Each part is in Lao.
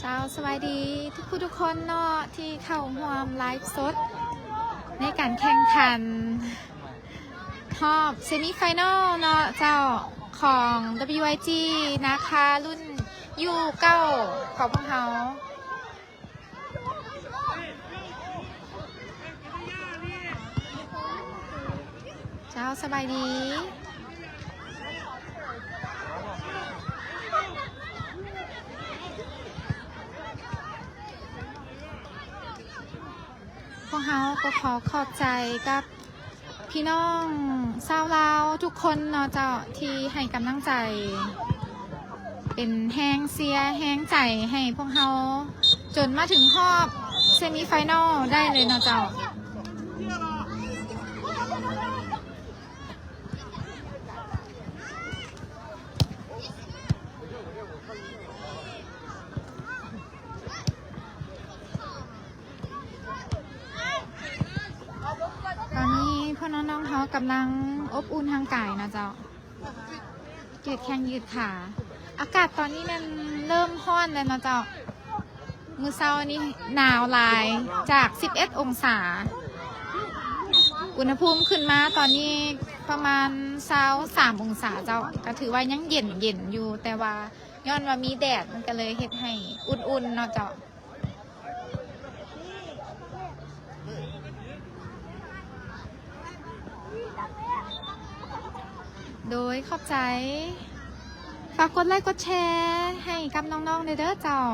ເຈົ້າ ສະບາຍດີທຸກຜູ້ທຸກຄົນເນາະ ທີ່ເຂົ້າຮ່ວມໄລຟ໌ສົດໃນການແຂ່ງຂັນຮອບເຊມີໄຟນອລເນາະເຈົ້າ ຂອງ WIG ນາຄາ ລຸ້ນຢູເກົ້າຂອງພວກເຮົາ. ເຈົ້າ ສະບາຍດີ. ພວກເຮົາກໍຂໍຂອບໃຈກັບ ພີ່ນ້ອງຊາວລາວທຸກຄົນເນາະເຈົ້າ ທີ່ໃຫ້ກຳລັງໃຈ ເປັນແຮງເຊຍແຮງໃຈໃຫ້ພວກເຮົາ ຈົນມາເຖິງຮອບເຊມີໄຟນອລໄດ້ເລີຍເນາະເຈົ້າ. ຕອນນີ້ພວກນ້ອງໆເຮົາກຳລັງອົບອຸ່ນຮ່າງກາຍເນາະເຈົ້າ ຢືດແຂ້ງຢືດຂາ. ອາກາດຕອນນີ້ແມ່ນເລີ່ມຮ້ອນແລ້ວເນາະເຈົ້າ ມື້ເຊົ້ານີ້ໜາວຫຼາຍ ຈາກສິບເອັດອົງສາ ອຸນຫະພູມຂຶ້ນມາຕອນນີ້ປະມານຊາວສາມອົງສາເຈົ້າ ກະຖືວ່າຍັງເຢັນໆຢູ່ ແຕ່ວ່າຍ້ອນວ່າມີແດດ ມັນກະເລີຍເຮັດໃຫ້ອຸ່ນໆເນາະເຈົ້າ. ໂດຍ ຂອບໃຈ. ຝາກກົດໄລກົດແຊໃຫ້ກັບນ້ອງໆແດ່ເດີເຈົ້າ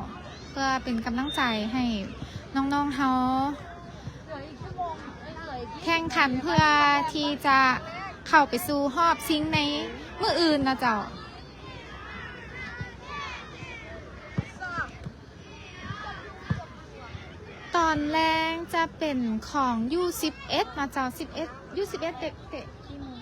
ເພື່ອເປັນກຳລັງໃຈໃຫ້ນ້ອງໆເຮົາແຂ່ງຂັນ ເພື່ອທີ່ຈະເຂົ້າໄປສູ່ຮອບຊິງໃນມື້ອື່ນເນາະເຈົ້າ. ຕອນແລງຈະເປັນຂອງຢູສິບເອັດເນາະເຈົ້າ ສິບເອັດ ຢູສິບເອັດເຕະ ເຕະກີ່ໂມງ?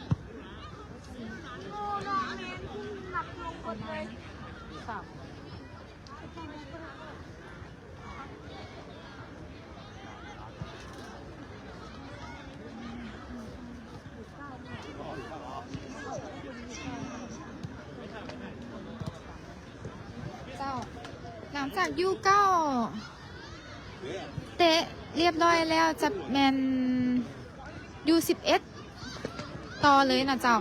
ເຈົ້າ ຫຼັງຈາກຢູເກົ້າເຕະລຽບຮ້ອຍແລ້ວ ຈະແມ່ນຢູສິບເອັດຕໍ່ເລີຍນະເຈົ້າ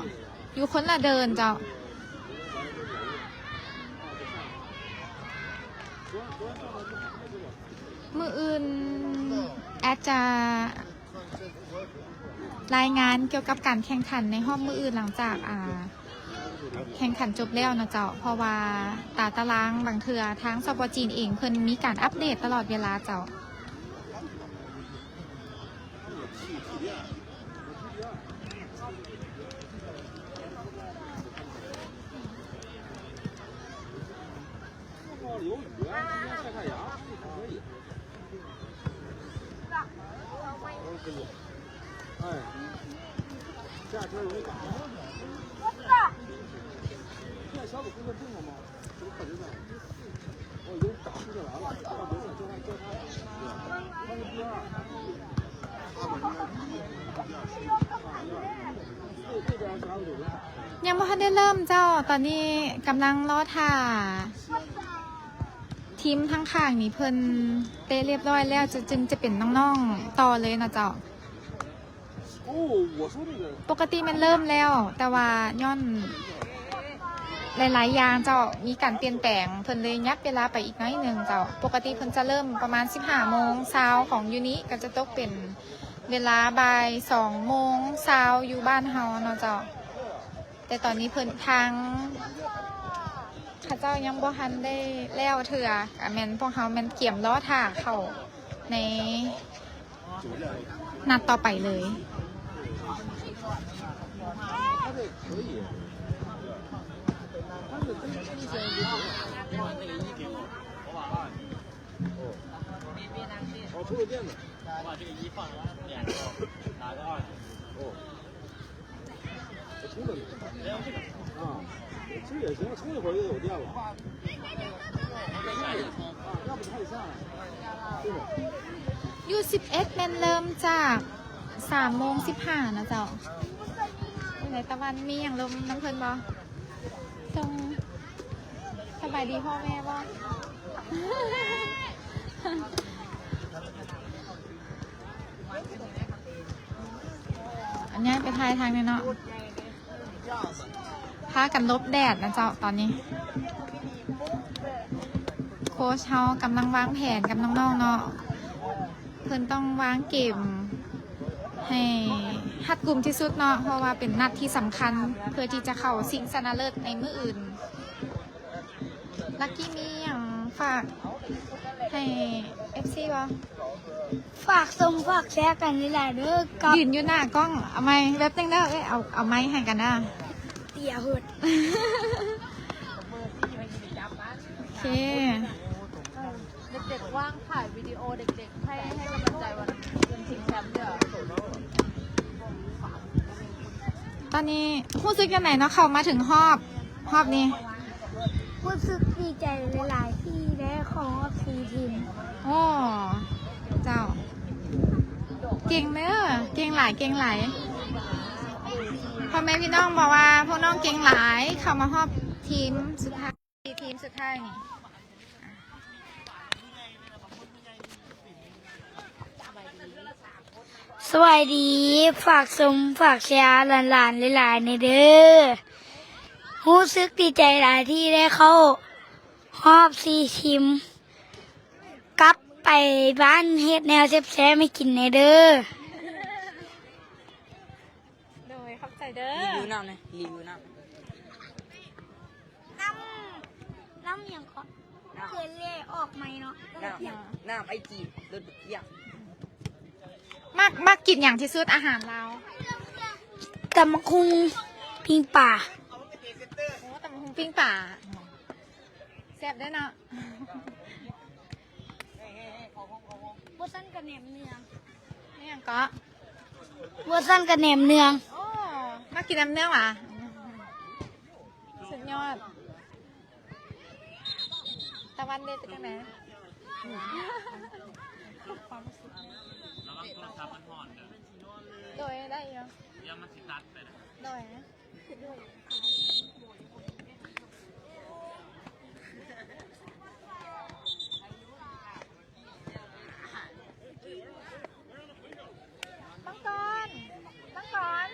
ຢູ່ຄົນລະເດີນເຈົ້າ. ມື້ອື່ນແອັດຈະ ລາຍງານກ່ຽວກັບການແຂ່ງຂັນໃນຮອບມື້ອື່ນ ຫຼັງຈາກ ອາ ແຂ່ງຂັນຈົບແລ້ວເນາະເຈົ້າ ເພາະວ່າຕາຕະລາງບາງເທື່ອທາງ ສປ ຈີນ ເອງເພິ່ນມີການອັບເດດຕະຫຼອດເວລາເຈົ້າ. ຍັງບໍ່ທັນໄດ້ເລີ່ມເຈົ້າ ຕອນນີ້ກຳລັງລໍຖ້າທີມທາງຂ້າງນີ້ ເພິ່ນເຕະລຽບຮ້ອຍແລ້ວ ຈະ ຈຶ່ງຈະເປັນນ້ອງໆຕໍ່ເລີຍເນາະເຈົ້າ. ປົກກະຕິແມ່ນເລີ່ມແລ້ວ ແຕ່ວ່າຍ້ອນຫຼາຍໆຢ່າງເຈົ້າ ມີການປ່ຽນແປງ ເພິ່ນເລີຍຫຍັບເວລາໄປອີກໜ້ອຍໜຶ່ງເຈົ້າ. ປົກກະຕິເພິ່ນຈະເລີ່ມປະມານສິບຫ້າໂມງຊາວຂອງຢູ່ນີ້ ກໍຈະຕົກເປັນເວລາບ່າຍສອງໂມງຊາວຢູ່ບ້ານເຮົາເນາະເຈົ້າ. ແຕ່ຕອນນີ້ເພິ່ນ ທາງເຂົາເຈົ້າຍັງບໍ່ທັນໄດ້ແລ້ວເທື່ອ ກະແມ່ນພວກເຮົາແມ່ນກຽມລໍຖ້າເຂົ້າໃນນັດຕໍ່ໄປເລີຍ. ຢູສິບເອັດແມ່ນເລີ່ມຈາກສາມໂມງສິບຫ້ານະເຈົ້າ. ເປັນໃດຕາວັນ ມີຫຍັງລົມນຳເພິ່ນບໍ່? ສົ່ງສະບາຍດີພໍ່ແມ່ບໍ່? ອັນຍ້າຍໄປຖ່າຍທາງນີ້ເນາະ. ພາກັນຫຼົບແດດນະເຈົ້າ ຕອນນີ້ ໂຄຊເຮົາກຳລັງວາງແຜນກັບນ້ອງໆເນາະ. ເພິ່ນຕ້ອງວາງເກມໃຫ້ຮັດກຸມທີ່ສຸດເນາະ ເພາະວ່າເປັນນັດທີ່ສຳຄັນ ເພື່ອທີ່ຈະເຂົ້າຊິງຊະນະເລີດໃນມື້ອື່ນ. ລັກກີ້ມີຫຍັງຝາກໃຫ້ເອັຟຊີບໍ່? ຝາກຊົມຝາກແຊກັນຫຼາຍໆເດີ ກັບ ຢືນຢູ່ໜ້າກ້ອງ ເອົາໄມແປັບໜຶ່ງເດີ ເອີຍ ເອົາ ເອົາໄມໃຫ້ກັນນະ ເຕຍໂພດ ໂອເຄ. ເດັກໆ ວ່າງຖ່າຍວິດີໂອເດັກໆ ໃຫ້ ໃຫ້ກຳລັງໃຈວັນ ວັນຊິງແຊມເດີ. ຕອນນີ້ຮູ້ສຶກຈັ່ງໃດເນາະ ເຂົ້າມາເຖິງຮອບ ຮອບນີ້? ຮູ້ສຶກດີໃຈຫຼາຍໆ ທີ່ໄດ້ເຂົ້າຮອບສີ່ທີມ. ໂອ້ ເຈົ້າ ເກັ່ງເດີ ເກັ່ງຫຼາຍ ເກັ່ງຫຼາຍ. ພໍ່ແມ່ພີ່ນ້ອງບອກວ່າພວກນ້ອງເກັ່ງຫຼາຍ ເຂົ້າມາຮອບທີມສຸດທ້າຍ ສີ່ທີມສຸດທ້າຍນີ້. ສະບາຍດີ ຝາກຊົມຝາກແຊຫຼານໆຫຼາຍໆແດ່ເດີ. ຮູ້ສຶກດີໃຈຫຼາຍທີ່ໄດ້ເຂົ້າຮອບສີ່ທີມ ກັບໄປບ້ານເຮັດແນວແຊບໆໃຫ້ກິນແດ່ເດີ. ໂດຍ ຂອບໃຈເດີ. ຣີວິວນ້ຳແດ່ ຣີວິວນ້ຳ. ນ້ຳ ນ້ຳຫຍັງເກາະ? ນ້ຳ ເກີນເລອອກໃໝ່ເນາະ. ນ້ຳ ນ້ຳໄອຈີ ລົດບັກກຽງ. ມັກ ມັກກິນຫຍັງທີ່ສຸດ ອາຫານລາວ? ຕຳບັກຫຸ່ງ ປີ້ງປາ. ໂອ້ ຕຳບັກຫຸ່ງປີ້ງປາ ແຊບເດ້ເນາະ. ບໍ່ຊັ້ນກະແໜມເນືອງ. ອີຫຍັງເກາະ? ບໍ່ຊັ້ນກະແໜມເນືອງ. ໂອ້ ມັກກິນແໜມເນືອງຫວາ? ສຸດຍອດ. ຕາວັນເດ ເປັນຈັ່ງໃດ? ຄວາມຮູ້ສຶກ ລະວັງໂທລະສັບມັນຮ້ອນເດີ. ໂດຍ ໄດ້ຢູ່. ຢ່າມັນຊິຕັດໄປນະ. ໂດຍ. ມັງກອນ ມັງກອນ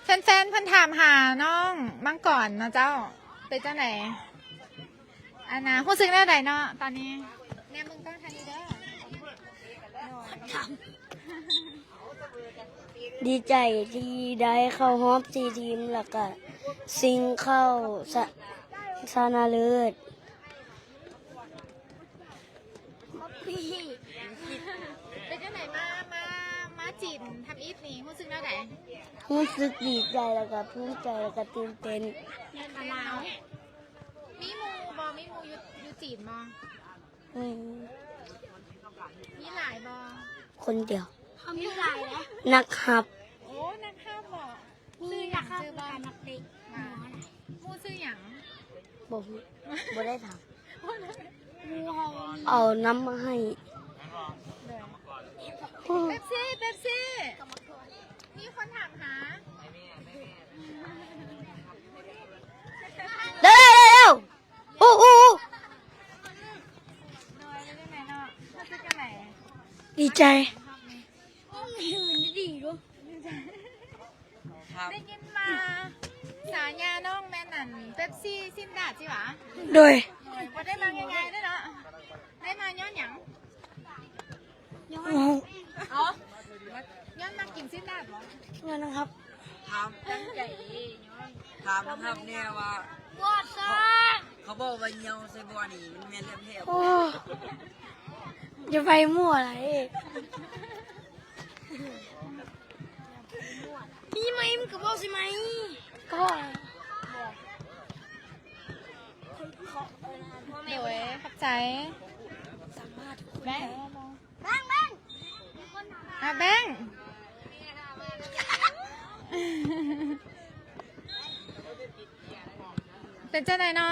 ແຟນໆ ເພິ່ນຖາມຫານ້ອງມັງກອນເນາະເຈົ້າ ເປັນຈັ່ງໃດ? ອັນນ່າ ຮູ້ສຶກແນວໃດເນາະຕອນນີ້? ແນມເບິ່ງກ້ອງທາງນີ້ເດີ. ໂດຍ ດີໃຈທີ່ໄດ້ເຂົ້າຮອບສີ່ທີມ ແລ້ວກະຊິງເຂົ້າຊະ ຊະນະເລີດ. ເປັນຈັ່ງໃດ ມາ ມາ ມາຈີນທຳອິດນີ້ ຮູ້ສຶກແນວໃດ? ຮູ້ສຶກດີໃຈ ແລ້ວກະພູມໃຈ ແລ້ວກະຕື່ນເຕັ້ນ. ຕື່ນເຕັ້ນເນາະ. ມີໝູ່ບໍ່? ມີໝູ່ຢູ່ ຢູ່ຈີນບໍ່? ອືມ ມີຫຼາຍບໍ່? ຄົນດຽວ. ເຂົາມີຫຼາຍເດ້ ນັກຮັບ. ໂອ້ ນັກຮັບບໍ? ມີນັກຮັບ ຊື່ຫຍັງ? ມີນັກເຕະ. ໝູ່ຊື່ຫຍັງ? ບໍ່ຮູ້ ບໍ່ໄດ້ຖາມ. ໝູ່ເຮົາ ເອົານ້ຳມາໃຫ້. ເປັບຊີ ເປັບຊີ ມີຄົນຖາມຫາ. ເດີ ເດີ ເດີ. ໂອ້ ໂອ້ ໂອ້ ໂດຍ ເປັນຈັ່ງໃດເນາະ? ຮູ້ສຶກຈັ່ງໃດ? ດີໃຈ. ໄດ້ຍິນວ່າສາຍານ້ອງແມ່ນອັນ ເປັບຊີ ຊິນດາດ ຊິຫວາ? ໂດຍ. ໂດຍ ບໍ່ໄດ້ມາງ່າຍໆເດ້ເນາະ. ໄດ້ມາຍ້ອນຫຍັງ? ຍ້ອນ ອໍ ຍ້ອນມັກກິນຊີ້ນດາດບໍ? ຍ້ອນນະຄັບ. ຖາມ ຕັ້ງໃຈເດ້ ຍ້ອນ ຖາມນະຄັບແນ່ວ່າ ບໍ່ຊາ ເຂົາ ເຂົາບອກວ່າຍ່ຽວໃສ່ບໍ່ນີ້ ມັນແມ່ນແລ້ວແທ້ບໍ່? ໂອ້ ຢ່າໄປມົ້ວຫຼາຍ. ມີໄມ ມັນກໍເວົ້າໃສ່ໄມ ກໍ ໂດຍ ຂອບໃຈ. ສາມາດ ແບງ ແບງ ແບງ ອາ ແບງ ເປັນຈັ່ງໃດເນາະ?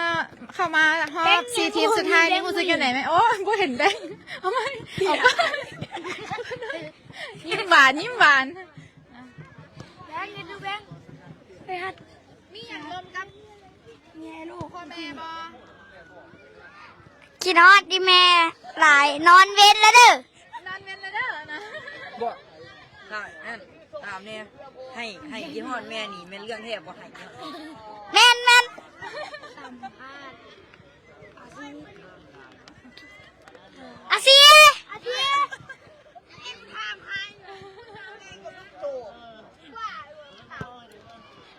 ເຂົ້າມາຮອບສີ່ທີມສຸດທ້າຍນີ້ ຮູ້ສຶກຈັ່ງໃດແມ? ໂອ້ຍ ບໍ່ເຫັນແບງ ເອົາໃໝ່ ຍິ້ມຫວານ ຍິ້ມຫວານ. ເຮັດດູແບງ ໄປຮັດ ມີຫຍັງລົມກັບແມ່ລູກ ພໍ່ແມ່ບໍ່? ຄິດຮອດອີ່ແມ່ຫຼາຍ ນອນເວັນແລ້ວເດີ້ ນອນເວັນແລ້ວເດີ້ນະ. ບໍ່ ຖ້າອັນ ຖາມແດ່ ໃຫ້ ໃຫ້ຄິດຮອດແມ່ນີ້ແມ່ນເລື່ອງແທ້ບໍ່? ໃຫ້ ແມ່ນ ແມ່ນ. ອາຊີ ອາຊີ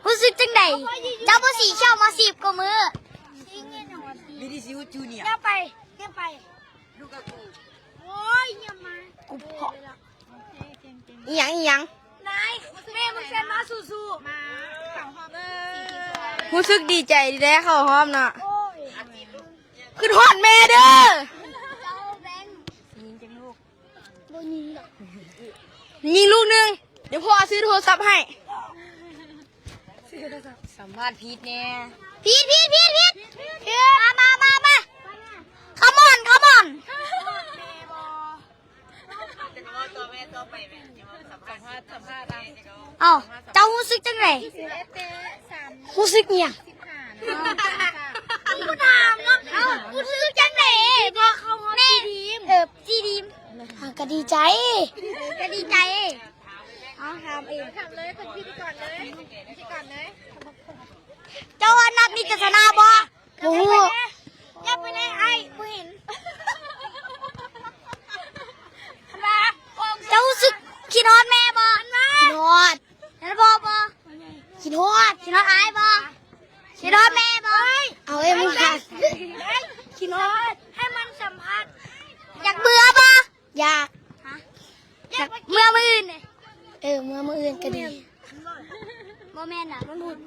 ຮູ້ສຶກຈັ່ງໃດ? ເຈົ້າບໍ່ສີຂຽວມາສິບກວ່າມື້. ມີທີ່ຊິວຈູເນຍ ຢ່າໄປ ຢ່າໄປ ລູກກະກູ. ໂອ້ຍ ຢ່າມາ ກູເພາະ ອີ່ຫຍັງ ອີ່ຫຍັງ? ນາຍ ແມ່ມຶງເຊັນມາ ສູ້ໆ ມາເຂົ້າຮອບເດີ. ຮູ້ສຶກດີໃຈທີ່ໄດ້ເຂົ້າຮອບເນາະ. ໂອ້ຍ ຄິດຮອດແມ່ເດີ. ເຈົ້າແບງ ຍິງຈັກລູກ? ບໍ່ຍິງດອກ ຍິງລູກໜຶ່ງ ດຽວພໍ່ຊື້ໂທລະສັບໃຫ້. ສຳພາດຜິດແນ່ ຜິດ ຜິດ ຜິດ ຜິດ ມາ ມາ ມາ ມາ ຄຳອອນ ຄຳອອນ. ເອົ້າ ເຈົ້າຮູ້ສຶກຈັ່ງໃດ? ຮູ້ສຶກຫຍັງ? ບໍ່ຖາມເນາະ. ເອົ້າ ຮູ້ສຶກຈັ່ງໃດ? ເອີ ຊີທີມ ອ່າ ກະດີໃຈ ກະດີໃຈ. ເອົາ ຖາມເອງ ຖາມເລີຍ ເປັນພິທີກອນເລີຍ ພິທີກອນເລີຍ. ເຈົ້າວ່ານັດນີ້ຈະຊະນະບໍ່? ບໍ່ຮູ້ ຢ່າໄປແນ່ ອ້າຍບໍ່ເຫັນ. ເຈົ້າຮູ້ສຶກຄິດຮອດແມ່ບໍ່? ຄິດຮອດ. ແລ້ວພໍ່ບໍ່? ຄິດຮອດ. ຄິດຮອດອ້າຍບໍ່? ຄິດຮອດແມ່ບໍ່? ເອົາເອີຍ ມຶງຄັນ ຄິດຮອດ. ໃຫ້ມັນສຳພາດ ຢາກເມືອບໍ່? ຢາກ ຢາກເມືອມື້ອື່ນ. ເອີ ເມືອມື້ອື່ນກະດີ. ບໍ່ແມ່ນນະ ວັນພຸດ.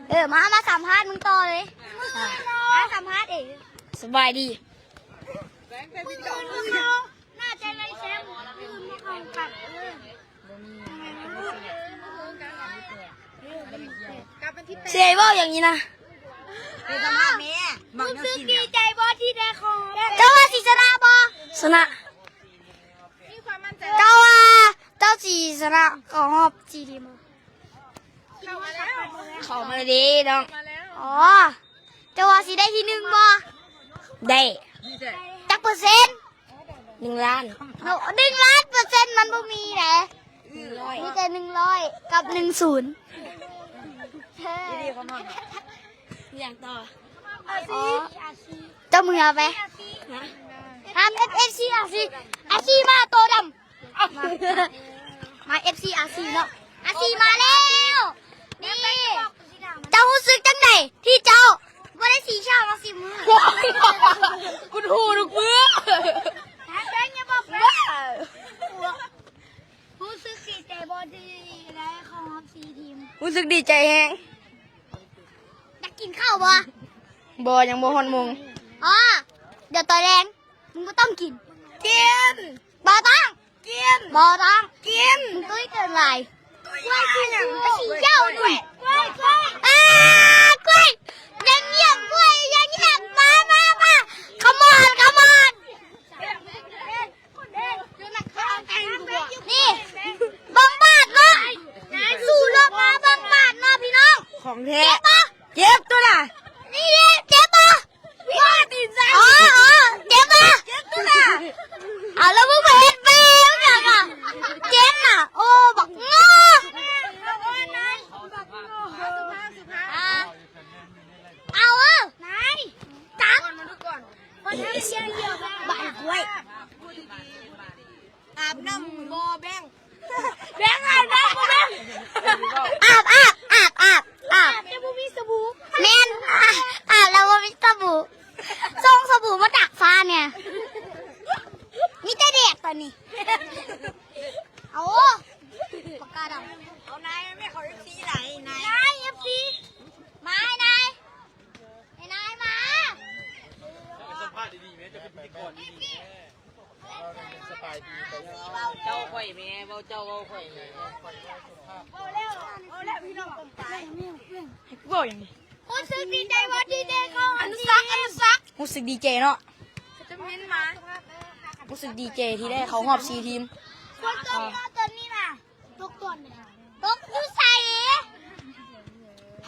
ເອີ ມາ ມາສຳພາດມຶງຕໍ່ເລີຍ ມາສຳພາດເອງ. ສະບາຍດີ. ຊິໄດ້ເວົ້າຫຍັງນີ້ນະ? ຮູ້ສຶກດີໃຈບໍ່ທີ່ໄດ້ເຂົ້າຮອບ? ເຈົ້າວ່າຊິຊະນະບໍ່? ຊະນະ. ເຈົ້າວ່າເຈົ້າຊິຊະນະເຂົ້າຮອບສີ່ທີມບໍ່? ເຂົ້າມາແລ້ວ ເຂົ້າມາແລ້ວເດ້ນ້ອງ. ອໍ ເຈົ້າວ່າຊິໄດ້ທີໜຶ່ງບໍ່? ໄດ້. ຈັກເປີເຊັນ? ໜຶ່ງລ້ານ. ໂອ້ ໜຶ່ງລ້ານເປີເຊັນມັນບໍ່ມີແຫຼະ ມີແຕ່ໜຶ່ງຮ້ອຍກັບໜຶ່ງສູນ. ຫຍັງຕໍ່? ເຈົ້າເມືອໄປ ຮະ? ຫ້າມເອັຟຊີ ອາຊີ ອາຊີມາໂຕດຳ. ມາ ເອັຟຊີ ອາຊີ ເນາະ ອາຊີ ມາແລ້ວ. ນີ້ ເຈົ້າຮູ້ສຶກຈັ່ງໃດທີ່ເຈົ້າບໍ່ໄດ້ສີຂຽວມາສິບມື້? ກູຮູ້ທຸກມື້. ຮູ້ສຶກດີໃຈບໍ່ທີ່ໄດ້ເຂົ້າຮອບສີ່ທີມ? ຮູ້ສຶກດີໃຈແຮງ. ຢາກກິນເຂົ້າບໍ່? ບໍ່ ຍັງບໍ່ຮອດໂມງ. ອໍ ດຽວຕອນແລງ ມຶງບໍ່ຕ້ອງກິນ. ກິນ. ບໍ່ຕ້ອງ. ກິນ. ບໍ່ຕ້ອງ. ກິນ. ມຶງຕຸ້ຍເກີນໄວ. ຕຸ້ຍຄືຫຍັງ? ສີຂຽວໜຸ່ຍ. ກ້ວຍ ກ້ວຍ ອາ ກ້ວຍ ຢ່າງຽບ ກ້ວຍ ຢ່າງຽບ. ມາ ມາ ມາ ຄຳອອນ ຄຳອອນ. ນີ້ ບັງບາດເນາະ ສູ້ລົບມາບັງບາດເນາະພີ່ນ້ອງ. ຂອງແທ້ ເຈັບບໍ່? ເຈັບຕົວະ. ນີ້ເດ້ ເຈັບບໍ່? ອໍ ອໍ ເຈັບບໍ່? ເຈັບຕົວະ. ເອົາ ແລ້ວມຶງໄປເຮັດແບບຫຍັງອະ? ເຈັບນະ. ໂອ້ ບັກງໍ. ອ່າ ເອົາ ເອີ ນາຍ ຈັບ ບາດກ້ວຍ. ອາບນ້ຳບໍ່ແບງ? ແບງ ອາບນ້ຳບໍ່ແບງ? ອາບ ອາບ ອາບ ອາບ ອາບ ແຕ່ບໍ່ມີສະບູ່. ແມ່ນ ອາບ ອາບແລ້ວບໍ່ມີສະບູ່. ສົ່ງສະບູ່ມາຈາກຟ້າແດ່. ມີແຕ່ແດດຕອນນີ້. ເອົາ ປາກກາດຳ. ເອົານາຍ ແມ່ເຂົາເອັຟຊີຫຼາຍນາຍ. ນາຍ ເອັຟຊີ ມາ ນາຍ ໃຫ້ນາຍມາ. ສະບາຍດີແມ່ ເຈົ້າເປັນພິທີກອນດີໆແມ່. ສະບາຍດີ ເຈົ້າຂ້ອຍແມ່ ເວົ້າເຈົ້າເວົ້າຂ້ອຍແມ່. ເວົ້າແລ້ວ ເວົ້າແລ້ວ ພີ່ນ້ອງ ເວົ້າຫຍັງນີ້? ຮູ້ສຶກດີໃຈບໍ່ທີ່ໄດ້ເຂົ້າອານຸສັກ ອານຸສັກ. ຮູ້ສຶກດີໃຈເນາະ ຈະເມັນມາ. ຮູ້ສຶກດີໃຈທີ່ໄດ້ເຂົ້າຮອບສີ່ທີມ. ຝົນຕົກເນາະຕອນນີ້ນະ. ຕົກຕອນໃດ? ຕົກຢູ່ໃສ?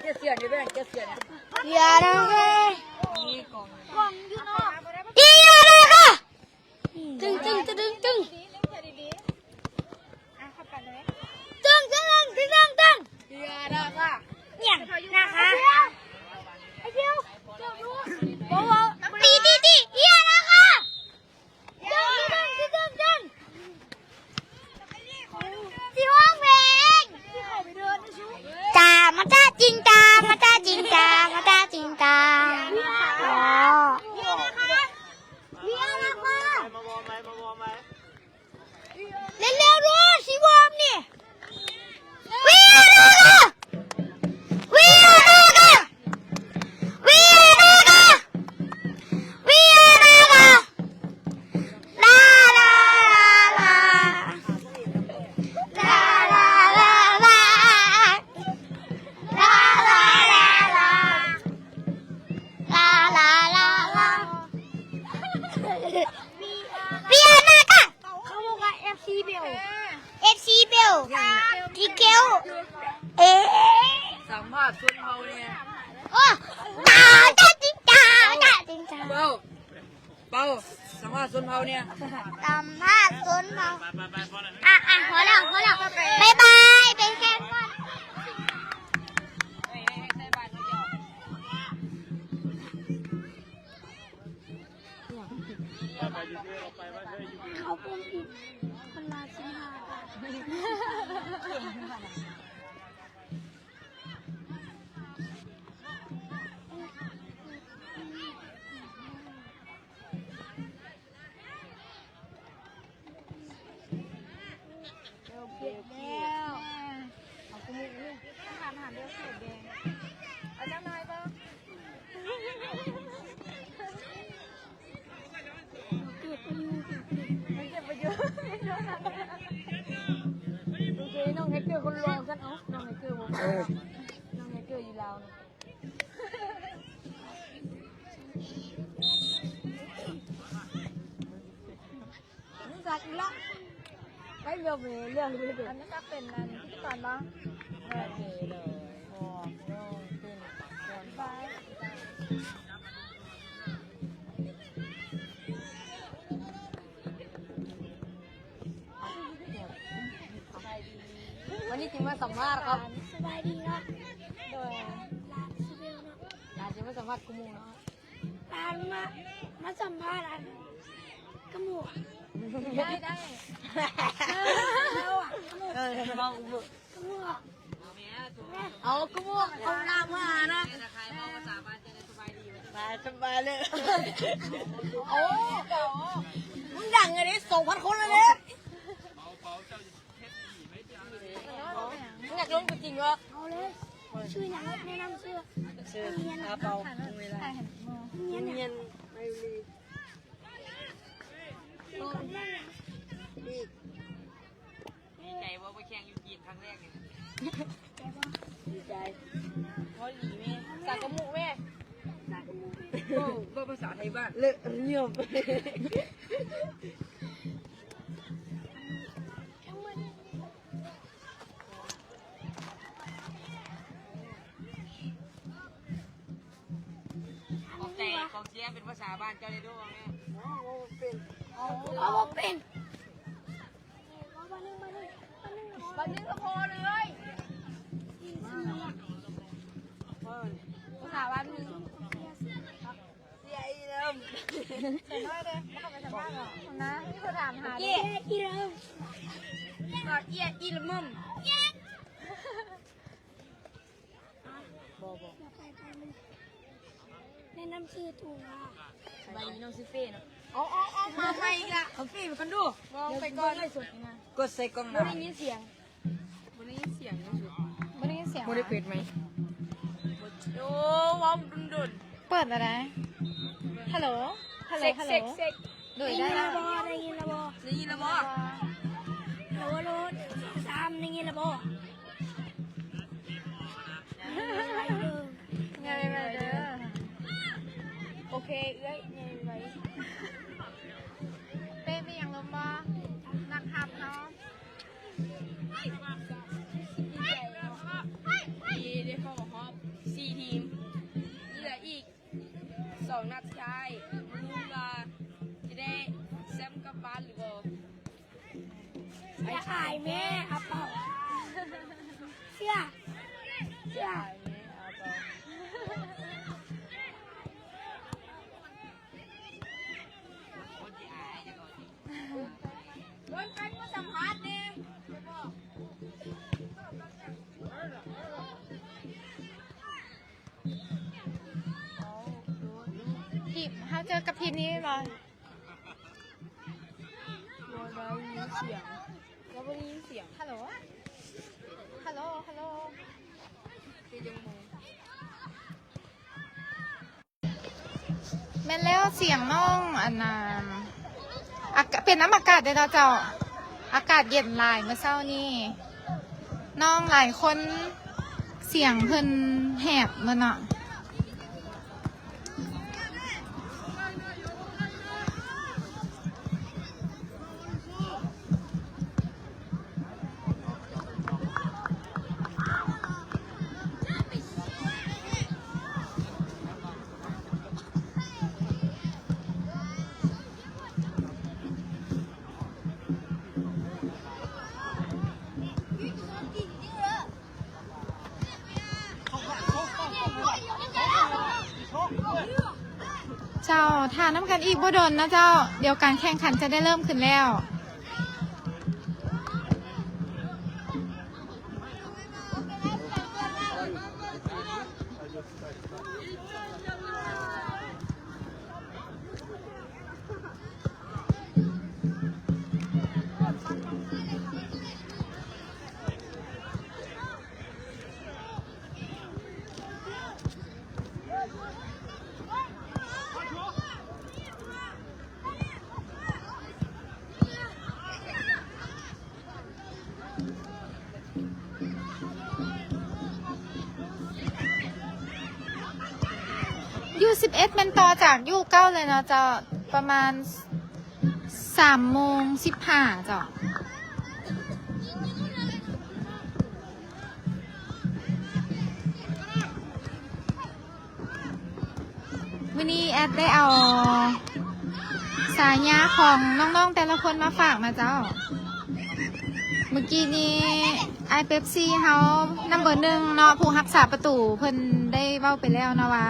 ເຈັດສ່ຽນຢູ່ແບງ ເຈັດສ່ຽນ. ເຢຍນະ ກ່ອງຢູ່ນອກ. ເຢຍນະ ຕຶງ ຕຶງ ຕຶງ ຕຶງ. ຕຶງ ຕຶງ ຕຶງ ຕຶງ ຕຶງ. ເຢຍນະ ຫຍັງນະຄະ? ໄອ້ເຈົ້າ ບໍ່ ບໍ່ ຕີ ຕີ ຕີ. ເຢຍນະຄະ. ຕຶງ ຕຶງ ຕຶງ ຕຶງ ຕຶງ. ຊິຮ້ອງເພງ ຈາມາຈາຈິງຈາ ມາຈາຈິງຈາ ມາຈາຈິງຈາ. ອໍ ເລັວໆ ໂລດ ຊິວອມນີ້. ເຂົາບອກວ່າ ເອັຟຊີ ເບວ ເອັຟຊີ ເບວ ທີ່ເກວ ເອ ສຳພາດຊົນເຜົ່າແດ່. ໂອ້ ຕາ ຕາ ຕິງ ຕາ ຕາ ຕິງ ຕາ. ເປົາ ເປົາ ສຳພາດຊົນເຜົ່າແດ່. ສຳພາດຊົນເຜົ່າ. ອ່ະ ອ່ະ ພໍແລ້ວ ພໍແລ້ວ ບາຍບາຍ ໄປແຂ່ງກ່ອນ. ເຂົ້າປຸ້ມອີກຄົນລະສິບຫ້າບາດ. ໂອເຄແລ້ວ ເອົາກຸມື້ນີ້ ຖາມຫາເບວເກີດແດ່ ເອົາຈັກໜ່ອຍເບິ່ງ. ເກີດບໍ່ຢູ່ ເກີດບໍ່ຢູ່ ໂອເຄ ນ້ອງແຮກເກີ້ຄົນຫຼວງຊັ້ນ. ເອົ້າ ນ້ອງແຮກເກີ້ບໍ່ ເອີ ນ້ອງແຮກເກີ້ຢູ່ລາວນະ. ຮູ້ຈັກອີກລະ ໄປເລື່ອງເລື່ອງ ອັນນີ້ກໍເປັນອັນພິທີກອນບໍ່? ໂອເຄເລີຍ ບອກນ້ອງເປັນ ບາຍ. ວັນນີ້ຈິມາສຳພາດຄັບ. ສະບາຍດີເນາະ ໂດຍ ຫຼານຊິເບວເນາະ ຫຼານຊິມາສຳພາດຄູ່ໝູ່ເນາະ. ຫຼານມາ ມາສຳພາດອັນກະໝວກ ໄດ້ ໄດ້ ເອີ ເວົ້າກະໝວກ ເອົາກະໝວກເອົານາມານະ ສະບາຍ ສະບາຍເລີຍ. ໂອ້ ມຶງດັງອັນນີ້ສອງພັນຄົນແລ້ວເດ້. ຢາກລົງຕົວຈິງບໍ່? ເອົາເລີຍ. ຊື່ຫຍັງ? ແນະນຳຊື່. ຊື່ອາເປົາ ເວລາ ຮຽນ ຮຽນໄມລີ. ດີໃຈບໍ່ ໄປແຂ່ງຢູ່ຈີນຄັ້ງແລກນີ້? ດີໃຈ ເວົ້າດີແມ່ ສາກະມຸແມ່ ສາກະມຸ. ເວົ້າ ເວົ້າພາສາໄທບ້ານ ເລີະ ຍອມ. ຂອບໃຈກອງເຊຍ. ເປັນພາສາບ້ານເຈົ້າໄດ້ດູເວົ້າແດ່. ເວົ້າບໍ່ເປັນ ເວົ້າບໍ່ເປັນ. ບາດໜຶ່ງ ບາດໜຶ່ງ ບາດໜຶ່ງກໍພໍເລີຍ. ພາສາບ້ານໜຶ່ງ. ເສຍອີເລີມ ເສຍນ້ອຍເດ້ ບໍ່ເຂົ້າໄປສຳພາດຫວານະ. ມີຄົນຖາມຫາເດ້ ອີເລີມ ກໍເອຍ ອີເລີມ. ບໍ່ ບໍ່. ແນະນຳຊື່ຕູນາ. ສະບາຍດີ ນ້ອງຊື່ເປ້ເນາະ. ເອົາໆໆ ມາໃໝ່ອີກລະ. ເອົາເປ້ໄປກ່ອນດູ. ມອງໄປກ່ອນ. ກົດໃສ່ກ້ອງໜ້າ. ບໍ່ໄດ້ຍິນສຽງ. ບໍ່ໄດ້ຍິນສຽງ. ບໍ່ໄດ້ຍິນສຽງ. ບໍ່ໄດ້ເປີດໄມ. ໂອ້ ເວົ້າດົນໆ. ເປີດແລ້ວໃດ໋. ຮັລໂຫຼ ຮັລໂຫຼ ເຊັກ ເຊັກ ເຊັກ. ໂດຍ ໄດ້ ໄດ້ແລ້ວບໍ່? ໄດ້ຍິນແລ້ວບໍ່? ໄດ້ຍິນແລ້ວບໍ່? ໂລ ໂລ ສາມ ໄດ້ຍິນແລ້ວບໍ່? ງ່າຍໄວເດີ ງ່າຍໄວເດີ. ໂອເຄເອື້ອຍ ງ່າຍໄວ. ເປ້ມີຫຍັງລົມບໍ່? ນັກຮັບເຮົາ. ທີ່ໄດ້ເຂົ້າຮອບສີ່ທີມ ເຫຼືອອີກສອງນັດສຸດທ້າຍ ມາລຸ້ນວ່າຈະໄດ້ແຊ້ມກັບບ້ານຫຼືບໍ່. ຢ່າອາຍແມ່ ອາເປົາ ເຊື່ອ ເຊື່ອ. ເບິ່ງກັນມາສຳພາດແດ່. ທີມ ເຮົາເຈີກັບທີມນີ້ແມ່ນບໍ່? ບໍ່ໄດ້ຍິນສຽງ ບໍ່ໄດ້ຍິນສຽງ. ຮັລໂຫຼ ຮັລໂຫຼ ຮັລໂຫຼ. ແມ່ນແລ້ວ ສຽງນ້ອງ ອັນນ່າ ອາກາດ ເປັນນຳອາກາດເດ້ເນາະເຈົ້າ. ອາກາດເຢັນຫຼາຍມື້ເຊົ້ານີ້ ນ້ອງຫຼາຍຄົນສຽງເພິ່ນແຫບໝົດເນາະ. ເຈົ້າ ຖ້ານຳກັນອີກບໍ່ດົນເນາະເຈົ້າ, ດຽວການແຂ່ງຂັນຈະໄດ້ເລີ່ມຂຶ້ນແລ້ວ. ຢູສິບເອັດ ແມ່ນຕໍ່ຈາກຢູເກົ້າເລີຍເນາະເຈົ້າ, ປະມານສາມໂມງສິບຫ້າເຈົ້າ. ມື້ນີ້ແອດໄດ້ເອົາສາຍາຂອງນ້ອງໆແຕ່ລະຄົນມາຝາກນະເຈົ້າ. ມື້ກີ້ນີ້ອ້າຍເປັບຊີເຮົາ ນຳເບີໜຶ່ງເນາະ ຜູ້ຮັກສາປະຕູ ເພິ່ນໄດ້ເວົ້າໄປແລ້ວເນາະວ່າ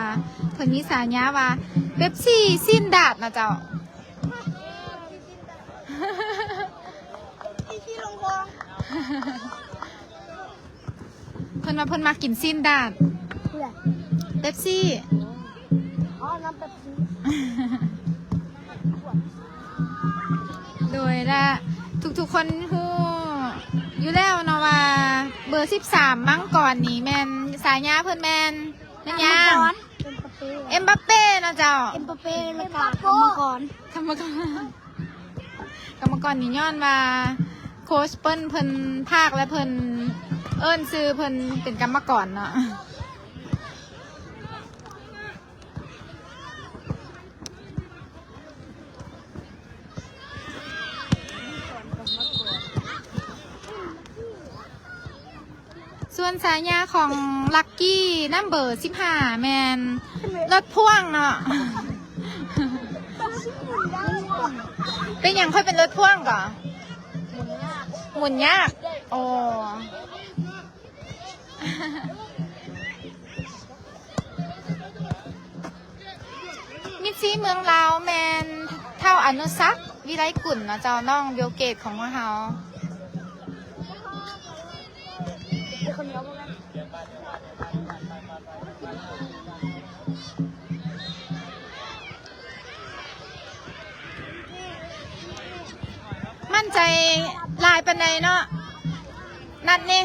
ເພິ່ນມີສາຍາວ່າ ເປັບຊີຊີ້ນດາດນະເຈົ້າ. ເພິ່ນວ່າເພິ່ນມັກກິນຊີ້ນດາດ. ເປັບຊີ. ອໍ ນ້ຳເປັບຊີ. ໂດຍລະ ທຸກໆຄົນຮູ້ຢູ່ແລ້ວເນາະວ່າ ເບີສິບສາມ ມັງກອນນີ້ແມ່ນ ສາຍາເພິ່ນແມ່ນ ແມ່ນຫຍັງ? ເອັມບາເປ. ເອັມບາເປເນາະເຈົ້າ. ເອັມບາເປ ແລ້ວກະກຳມະກອນ. ກຳມະກອນ. ກຳມະກອນນີ້ຍ້ອນວ່າໂຄຊເພິ່ນ ເພິ່ນພາກ ແລະ ເພິ່ນເອີ້ນຊື່ເພິ່ນເປັນກຳມະກອນເນາະ. ສ່ວນສາຍາຂອງລັກກີ້ນຳເບີສິບຫ້າ ແມ່ນລົດພ່ວງເນາະ. ເປັນຫຍັງຄ່ອຍເປັນລົດພ່ວງກໍ? ໝູນຍາກ. ໂອ້ ມິດຊີເມືອງລາວແມ່ນທ້າວອະນຸສັກ ວິໄລກຸນເນາະເຈົ້າ, ນ້ອງບິວເກດຂອງພວກເຮົາ. ເປັນເຂົ້າໜຽວບໍ່ແມ່ນ? ໄດ້ຫຼາຍປານໃດເນາະ ນັດນີ້.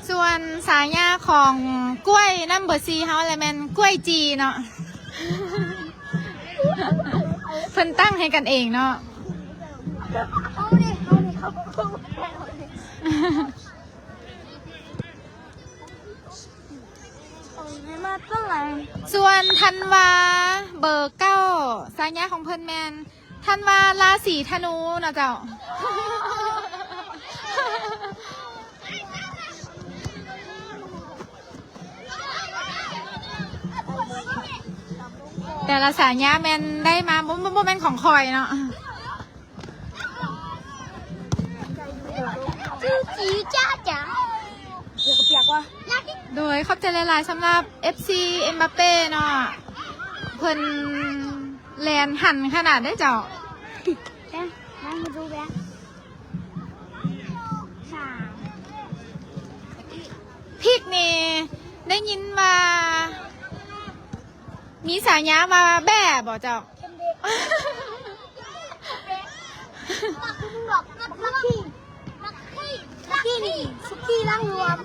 ສ່ວນສາຍາຂອງກ້ວຍນຳເບີສີ່ເຮົາແຫຼະ ແມ່ນກ້ວຍຈີເນາະ ເພິ່ນຕັ້ງໃຫ້ກັນເອງເນາະ. ສ່ວນທັນວາເບີເກົ້າ ສາຍາຂອງເພິ່ນແມ່ນທັນວາລາສີທະນູເນາະເຈົ້າ. ແຕ່ລະສາຍາແມ່ນໄດ້ມາ ບໍ່ ບໍ່ ບໍ່ແມ່ນຂອງຂ້ອຍເນາະ. ໂດຍຂອບໃຈຫຼາຍໆ ສຳລັບເອັຟຊີເອັມບາເປ້ເນາະ ເພິ່ນແລ່ນຫັນຂະໜາດໃດເຈົ້າ. ພິກນີ້ໄດ້ຍິນວ່າມີສາຍາວ່າແບ້ບໍ່ເຈົ້າ? ສຸກີ້ລ້າງລວມ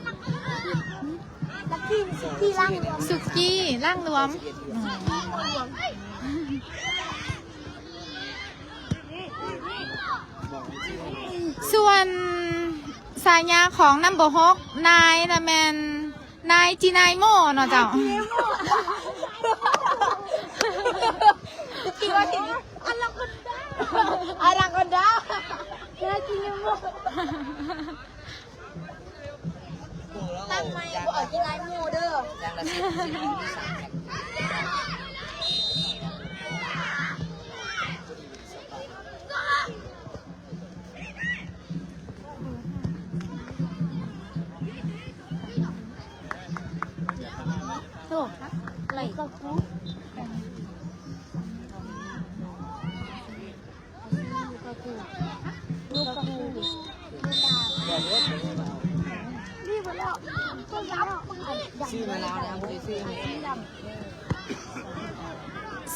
ສຸກີ້ລ້າງລວມ. ສ່ວນສາຍາຂອງນຳເບີຫົກ ນາຍນະແມ່ນ ນາຍຈີນາຍໂມເນາະເຈົ້າ. ອານາຄອນດາ ອານາຄອນດາ ນາຍຈີນາຍໂມ. ຕັ້ງໃໝ່ ບໍ່ເອົາຈີນາຍໂມເດີ. ໂອ້ ໄລ່ ຊື່ມາແລ້ວນະ ບໍ່ໄດ້ຊື່.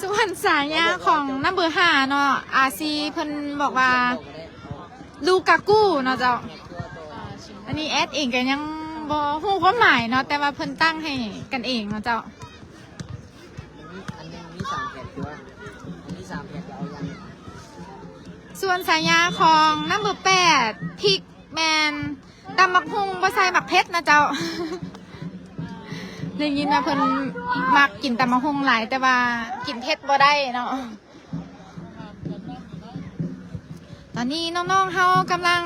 ສ່ວນສາຍາຂອງນຳເບີຫ້າເນາະ ອາຊີ ເພິ່ນບອກວ່າລູກາກູເນາະເຈົ້າ. ອັນນີ້ແອດເອງກໍຍັງບໍ່ຮູ້ຄວາມໝາຍເນາະ ແຕ່ວ່າເພິ່ນຕັ້ງໃຫ້ກັນເອງເນາະເຈົ້າ. ອັນໜຶ່ງມີສາມແຜ່ນຕົວະ ອັນນີ້ສາມແຜ່ນກໍເອົາຢ່າງ. ສ່ວນສາຍາຂອງນຳເບີແປດ ພິກ ແມ່ນຕຳບັກຫຸ່ງບໍ່ໃສ່ໝາກເຜັດນະເຈົ້າ. ໄດ້ຍິນວ່າເພິ່ນມັກກິນຕຳບັກຫຸ່ງຫຼາຍ ແຕ່ວ່າກິນເຜັດບໍ່ໄດ້ເນາະ. ຕອນນີ້ນ້ອງໆເຮົາກຳລັງ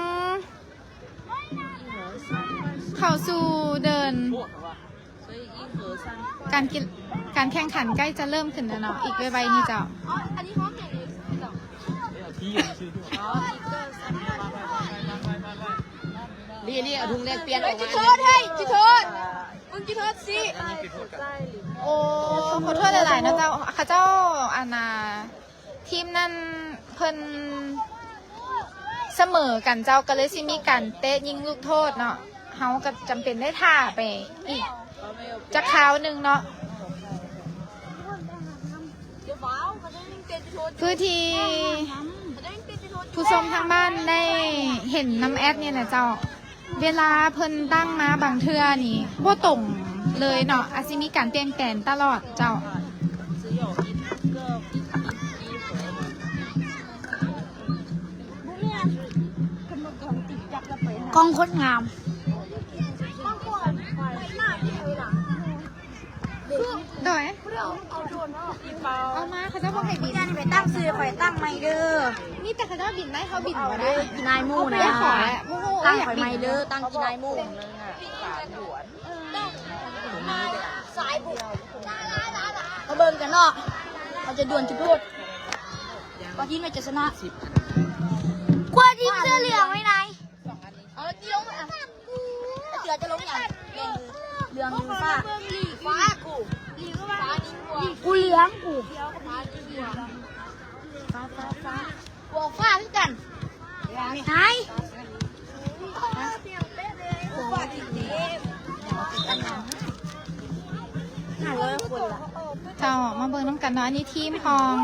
ເຂົ້າສູ່ເດີ່ນ ການກິນ ການແຂ່ງຂັນໃກ້ຈະເລີ່ມຂຶ້ນແລ້ວເນາະ ອີກໄວໆນີ້ເຈົ້າ. ນີ້ໆ ເອົາທຸງແລກປ່ຽນອອກມາ. ຈຸດໂທດ ເຮີ້ຍ ຈຸດໂທດ ມຶງຈຸດໂທດຊິ. ໂອ້ ຂໍໂທດຫຼາຍໆເນາະເຈົ້າ. ເຂົາເຈົ້າ ອັນນ່າ ທີມນັ້ນເພິ່ນສະເໝີກັນເຈົ້າ ກໍເລີຍຊິມີການເຕະຍິງລູກໂທດເນາະ. ເຮົາກໍຈຳເປັນໄດ້ຖ້າໄປອີກຈັກຄາວໜຶ່ງເນາະ ເພື່ອທີ່ຜູ້ຊົມທາງບ້ານໄດ້ເຫັນນຳແອດນີ້ນະເຈົ້າ. ເວລາເພິ່ນຕັ້ງມາບາງເທື່ອນີ້ບໍ່ຕົງເລີຍເນາະ ອາດຊິມີການປ່ຽນແປງຕະຫຼອດເຈົ້າ. ກ້ອງໂຄດງາມ. ໂດຍ ເອົາມາ ເຂົາເຈົ້າບໍ່ໃຫ້ບິນ. ໄປຕັ້ງຊື່ ຂ້ອຍຕັ້ງໃໝ່ເດີ. ມີແຕ່ເຂົາເຈົ້າບິນໄດ້ ເຮົາບິນບໍ່ໄດ້. ນາຍໝູ່ນະ ຕັ້ງຂ້ອຍໃໝ່ເດີ ຕັ້ງກີນາຍໝູ່. ມາເບິ່ງກັນເນາະ ເຂົາຈະດວນຈຸດໂທດ. ວ່າທີມໃດຈະຊະນະ. ກວາທີມເສື້ອເຫຼືອງໄວ້ໃນ. ເອົາລະ ເສືອຈະລົງຫຍັງ? ເຫຼືອງ ເຫຼືອງຟ້າ. ຟ້າກູ ຟ້າດິນ ກູເຫຼືອງ ກູ ຟ້າ ຟ້າ ຟ້າ ກູເອົາຟ້າຄືກັນ. ຕາຍ. ເຈົ້າ ມາເບິ່ງນຳກັນເນາະ ອັນນີ້ທີມຂອງ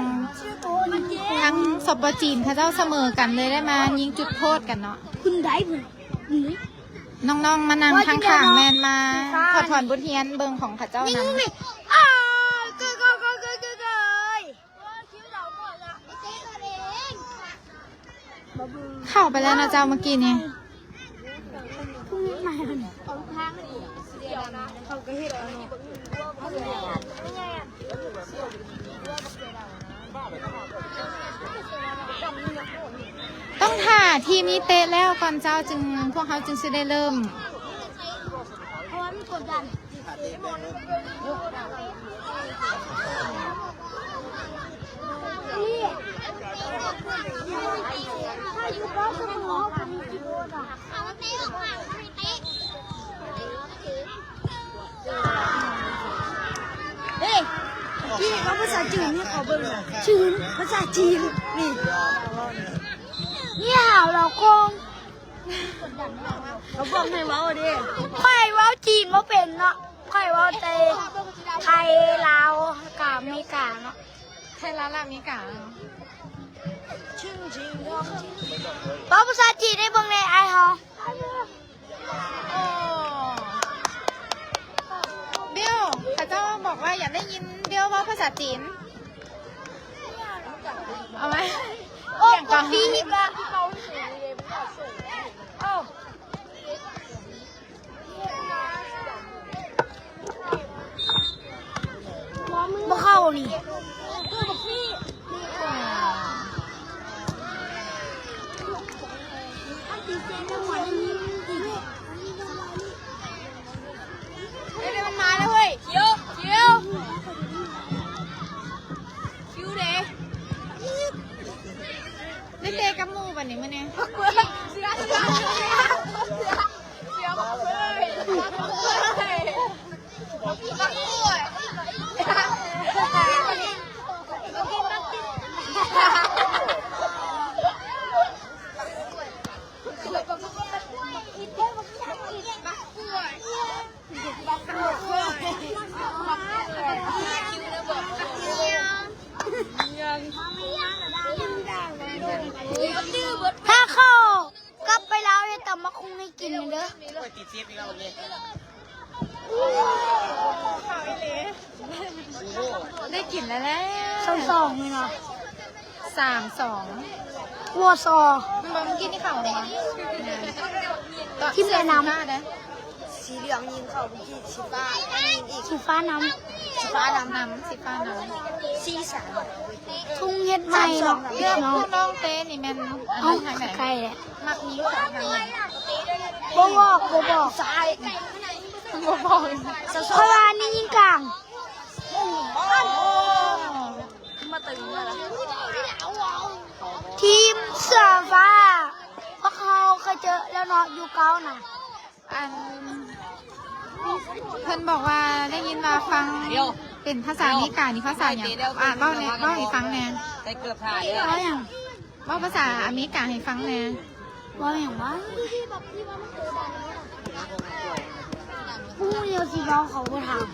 ທາງ ສປ ຈີນ ເຂົາເຈົ້າສະເໝີກັນເລີຍ ໄດ້ມາຍິງຈຸດໂທດກັນເນາະ. ນ້ອງໆ ມານັ່ງຂ້າງໆ ແມ່ນມາຖອດຖອນບົດຮຽນເບິ່ງຂອງເຂົາເຈົ້ານຳ. ເຂົ້າໄປແລ້ວນະເຈົ້າ ເມື່ອກີ້ນີ້. ຕ້ອງຖ້າທີມນີ້ເຕະແລ້ວກ່ອນເຈົ້າ ຈຶ່ງ ພວກເຮົາຈຶ່ງຊິໄດ້ເລີ່ມ. ເອີ ເມື່ອກີ້ເວົ້າພາສາຈີນໃຫ້ເຂົາເບິ່ງນະ. ຈີນ ພາສາຈີນ ນີ້ 你好，老公. ເຂົາບອກໃຫ້ເວົ້າເດ້. ຂ້ອຍເວົ້າຈີນບໍ່ເປັນເນາະ ຂ້ອຍເວົ້າແຕ່ໄທ ລາວ ກະອາເມລິກາເນາະ. ໄທ ລາວ ແລະ ອາເມລິກາ. ເວົ້າພາສາຈີນໃຫ້ເບິ່ງແດ່ ອ້າຍເຮົາ. ໂອ້ ບິວ ເຂົາເຈົ້າບອກວ່າຢາກໄດ້ຍິນບິວເວົ້າພາສາຈີນ. ເອົາໄວ້ ໂອ້ ຫຍັງກ່ອນ? ໂອ້ ບໍ່ເຂົ້ານີ້. ເຮີ້ຍ ມັນມາແລ້ວເຮີ້ຍ. ຄິວ ຄິວ ຄິວເດ້. ໄດ້ເຕະກັບໝູ່ບັດນີ້ມື້ນີ້. ຖ້າເຂົ້າກັບໄປລາວເຮັດຕຳບັກຫຸ່ງໃຫ້ກິນເດີ. ໄດ້ກິນແລ້ວແຫຼະ. ສອງສອງນີ້ເນາະ. ສາມສອງ ວຊ. ແມ່ນບໍ່? ມື້ກີ້ນີ້ເຂົ້າບໍ່? ທີມໃດນຳ? ສີຟ້າເດ້. ສີເຫຼືອງຍິງເຂົ້າ ມື້ກີ້ສີຟ້າ ຍິງອີກ ສີຟ້ານຳ ສີຟ້ານຳ ນຳ ສີຟ້ານຳ. ສີ່ສາມ ທຸງເຮັດໃໝ່ເນາະ. ເລື່ອງພວກນ້ອງເຕະນີ້ແມ່ນອັນນັ້ນທາງໃດ? ໃກ້ແຫຼະ. ມັກຍິງເຂົ້າທາງໃດ? ບໍ່ບອກ ບໍ່ບອກ. ຊ້າຍ ບໍ່ບອກ. ເພາະວ່າອັນນີ້ຍິງກາງ. ທີມເສືອຟ້າ ພວກເຮົາເຄີຍເຈີແລ້ວເນາະ ຢູເກົ້ານະ. ອັນ ເພິ່ນບອກວ່າໄດ້ຍິນວ່າຟັງເປັນພາສາອາເມລິການີ້ພາສາຫຍັງ? ອ່ານເວົ້າແດ່ ເວົ້າໃຫ້ຟັງແດ່. ເວົ້າຫຍັງ? ເວົ້າພາສາອາເມລິກາໃຫ້ຟັງແດ່. ເວົ້າຫຍັງວະ? ຮູ້ຢູ່ຊິເວົ້າ ເຂົາບໍ່ຖາມ.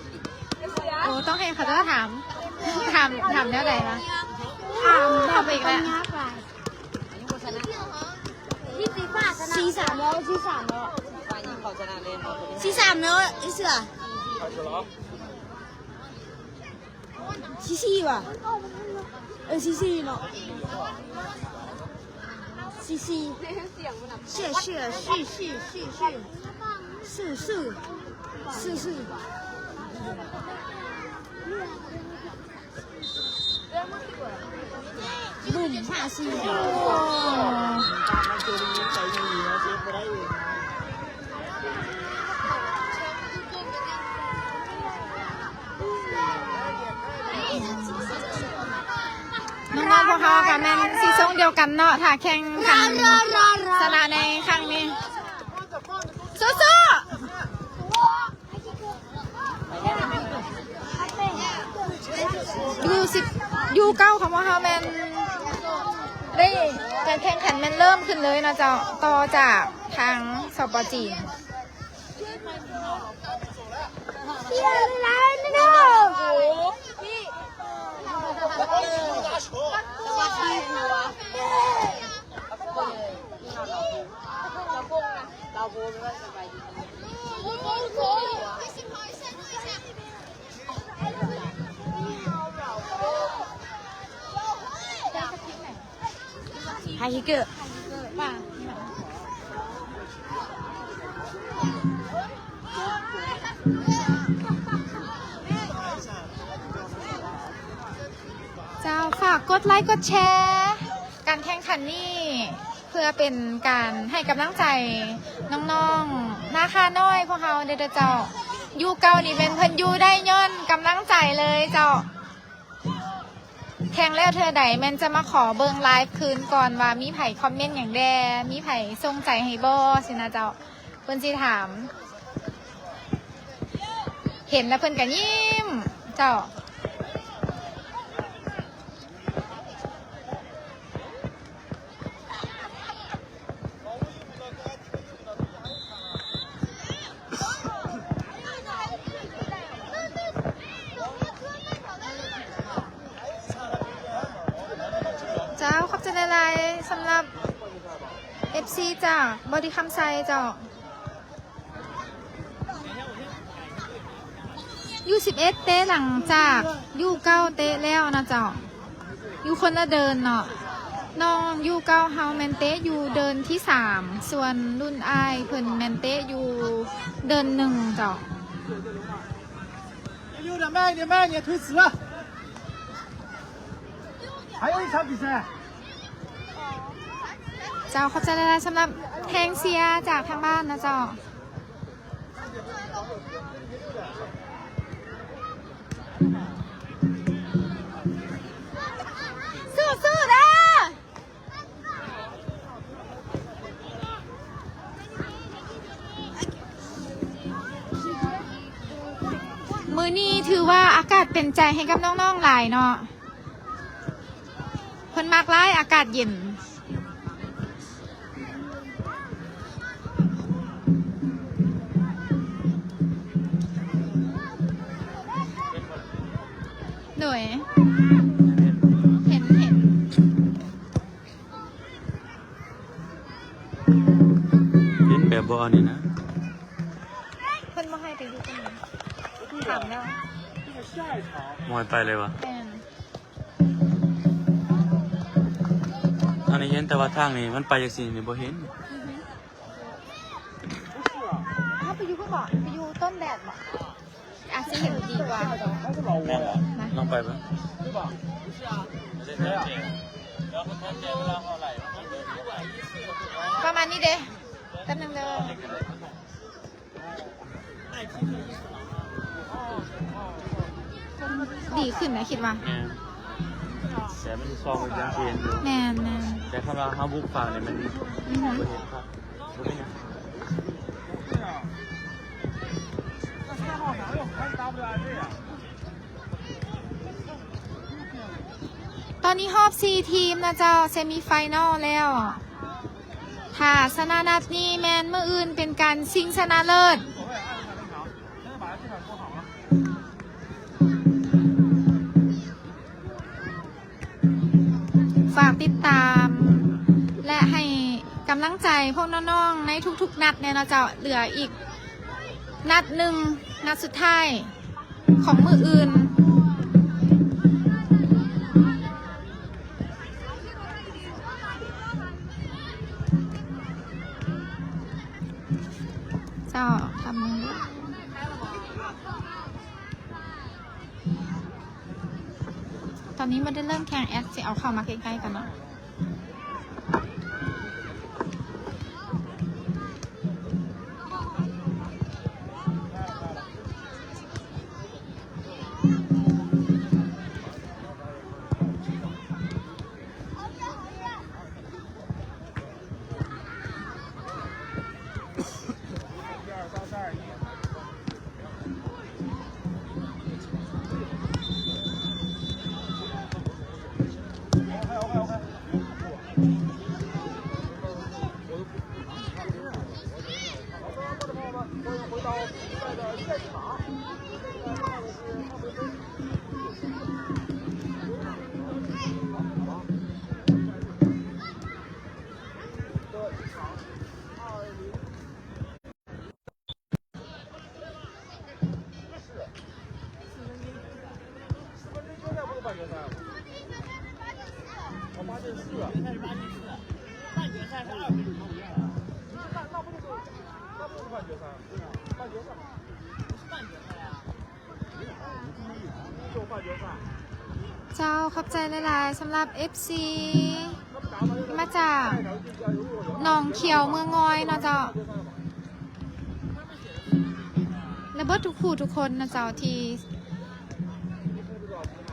ໂອ້ ຕ້ອງໃຫ້ເຂົາເຈົ້າຖາມ. ຖາມ ຖາມແນວໃດວະ? ຖາມແບບຍາກຫຼາຍ. ສີ່ສາມແລ້ວ ສີ່ສາມແລ້ວ ສີ່ສາມແລ້ວ ອີເສືອ. ສີ່ສີ່ຫວາ? ເອີ ສີ່ສີ່ເນາະ ສີ່ສີ່. ສຽງມັນນະ ເຊື່ອ ເຊື່ອ ຊື່ ຊື່ ຊື່ ຊື່ ຊື່ ຊື່ ຊື່ ຊື່. ບຸ້ມ ຫ້າສີ່. ນ້ອງໆ ພວກເຮົາກະແມ່ນສີຊົງດຽວກັນເນາະ ຖ້າແຂ່ງຂັນຊະນະໃນຄັ້ງນີ້. ສູ້ໆ. ຢູສິບ ຢູເກົ້າຂອງພວກເຮົາແມ່ນໄດ້ ການແຂ່ງຂັນແມ່ນເລີ່ມຂຶ້ນເລີຍເນາະເຈົ້າ ຕໍ່ຈາກທາງ ສປ ຈີນ. ເຈົ້າ ຝາກກົດໄລກົດແຊ ການແຂ່ງຂັນນີ້ ເພື່ອເປັນການໃຫ້ກຳລັງໃຈນ້ອງໆ ນາຄານ້ອຍພວກເຮົາເດີເຈົ້າ. ຢູ່ເກົ່ານີ້ແມ່ນເພິ່ນຢູ່ໄດ້ຍ້ອນກຳລັງໃຈເລີຍເຈົ້າ. ແຂ່ງແລ້ວເທື່ອໃດແມ່ນຈະມາຂໍເບິ່ງໄລຟ໌ຄືນກ່ອນວ່າມີໃຜຄອມເມັນຫຍັງແດ່ ມີໃຜສົ່ງໃຈໃຫ້ບໍ່ ຊີ້ນະເຈົ້າ. ເພິ່ນຊິຖາມ ເຫັນແລ້ວເພິ່ນກໍຍິ້ມເຈົ້າ. ເຈົ້າ ຂອບໃຈຫຼາຍໆ ສຳລັບເອັຟຊີຈາກບໍລິຄຳໄຊເຈົ້າ. ຢູສິບເອັດເຕະຫຼັງຈາກຢູເກົ້າເຕະແລ້ວນະເຈົ້າ. ຢູ່ຄົນລະເດີ່ນເນາະ. ນ້ອງຢູເກົ້າເຮົາແມ່ນເຕະຢູ່ເດີ່ນທີສາມ ສ່ວນລຸ້ນອ້າຍເພິ່ນແມ່ນເຕະຢູ່ເດີ່ນໜຶ່ງເຈົ້າ. 还有一场比赛。 ເຈົ້າ ຂອບໃຈຫຼາຍໆ ສຳລັບແຮງເຊຍຈາກທາງບ້ານນະເຈົ້າ. ສູ້ໆເດີ. ມື້ນີ້ຖືວ່າອາກາດເປັນໃຈໃຫ້ກັບນ້ອງໆຫຼາຍເນາະ. ເພິ່ນມັກຫຼາຍອາກາດເຢັນ. ໂດຍ ເຫັນ ເຫັນ ເຫັນແບບບໍ່ອັນນີ້ນະ. ເພິ່ນບໍ່ໃຫ້ໄປຢູ່ຕົງນັ້ນ ຖາມແລ້ວ ບໍ່ໃຫ້ໄປເລີຍຫວາ? ແມ່ນ. ອັນນີ້ເຫັນແຕ່ວ່າທາງນີ້ ມັນໄປຈັ່ງຊີ້ນີ້ບໍ່ເຫັນ. ອືຮຶ ເຮົາໄປຢູ່ພຸ້ນບໍ? ໄປຢູ່ຕົ້ນແດດບໍ? ອາດຊິເຫັນດີກວ່າ. ແມ່ນບໍ? ນະ ລອງໄປເບິ່ງ. ປະມານນີ້ເດ້. ແປັບໜຶ່ງເດີ. ດີຂຶ້ນນະ ຄິດວ່າ. ແມ່ນ ແສງມັນສ່ອງໄປຍັງຊິເຫັນຢູ່. ແມ່ນໆ ແຕ່ຄັນວ່າເຮົາບຸກຟ້ານີ້ ມັນ ອືຮຶ ບໍ່ເຫັນຄັກ. ບໍ່ເປັນຫຍັງ. ຕອນນີ້ຮອບສີ່ທີມນະເຈົ້າ ເຊມີໄຟນອລແລ້ວ. ຖ້າຊະນະນັດນີ້ແມ່ນມື້ອື່ນເປັນການຊິງຊະນະເລີດ. ຝາກຕິດຕາມ ແລະ ໃຫ້ກຳລັງໃຈພວກນ້ອງໆໃນທຸກໆນັດແດ່ເນາະເຈົ້າ. ເຫຼືອອີກນັດໜຶ່ງ ນັດສຸດທ້າຍ ຂອງມື້ອື່ນ. ເຈົ້າ ທຳ ຕອນນີ້ບໍ່ໄດ້ເລີ່ມແຂ່ງ ແອັດຊິເອົາເຂົ້າມາໃກ້ໆ ກ່ອນເນາະ. ເຈົ້າ ຂອບໃຈຫຼາຍໆ ສຳລັບເອັຟຊີ ທີ່ມາຈາກໜອງຂຽວເມືອງງອຍເນາະເຈົ້າ ແລະ ເບິດທຸກຜູ້ທຸກຄົນເນາະເຈົ້າ ທີ່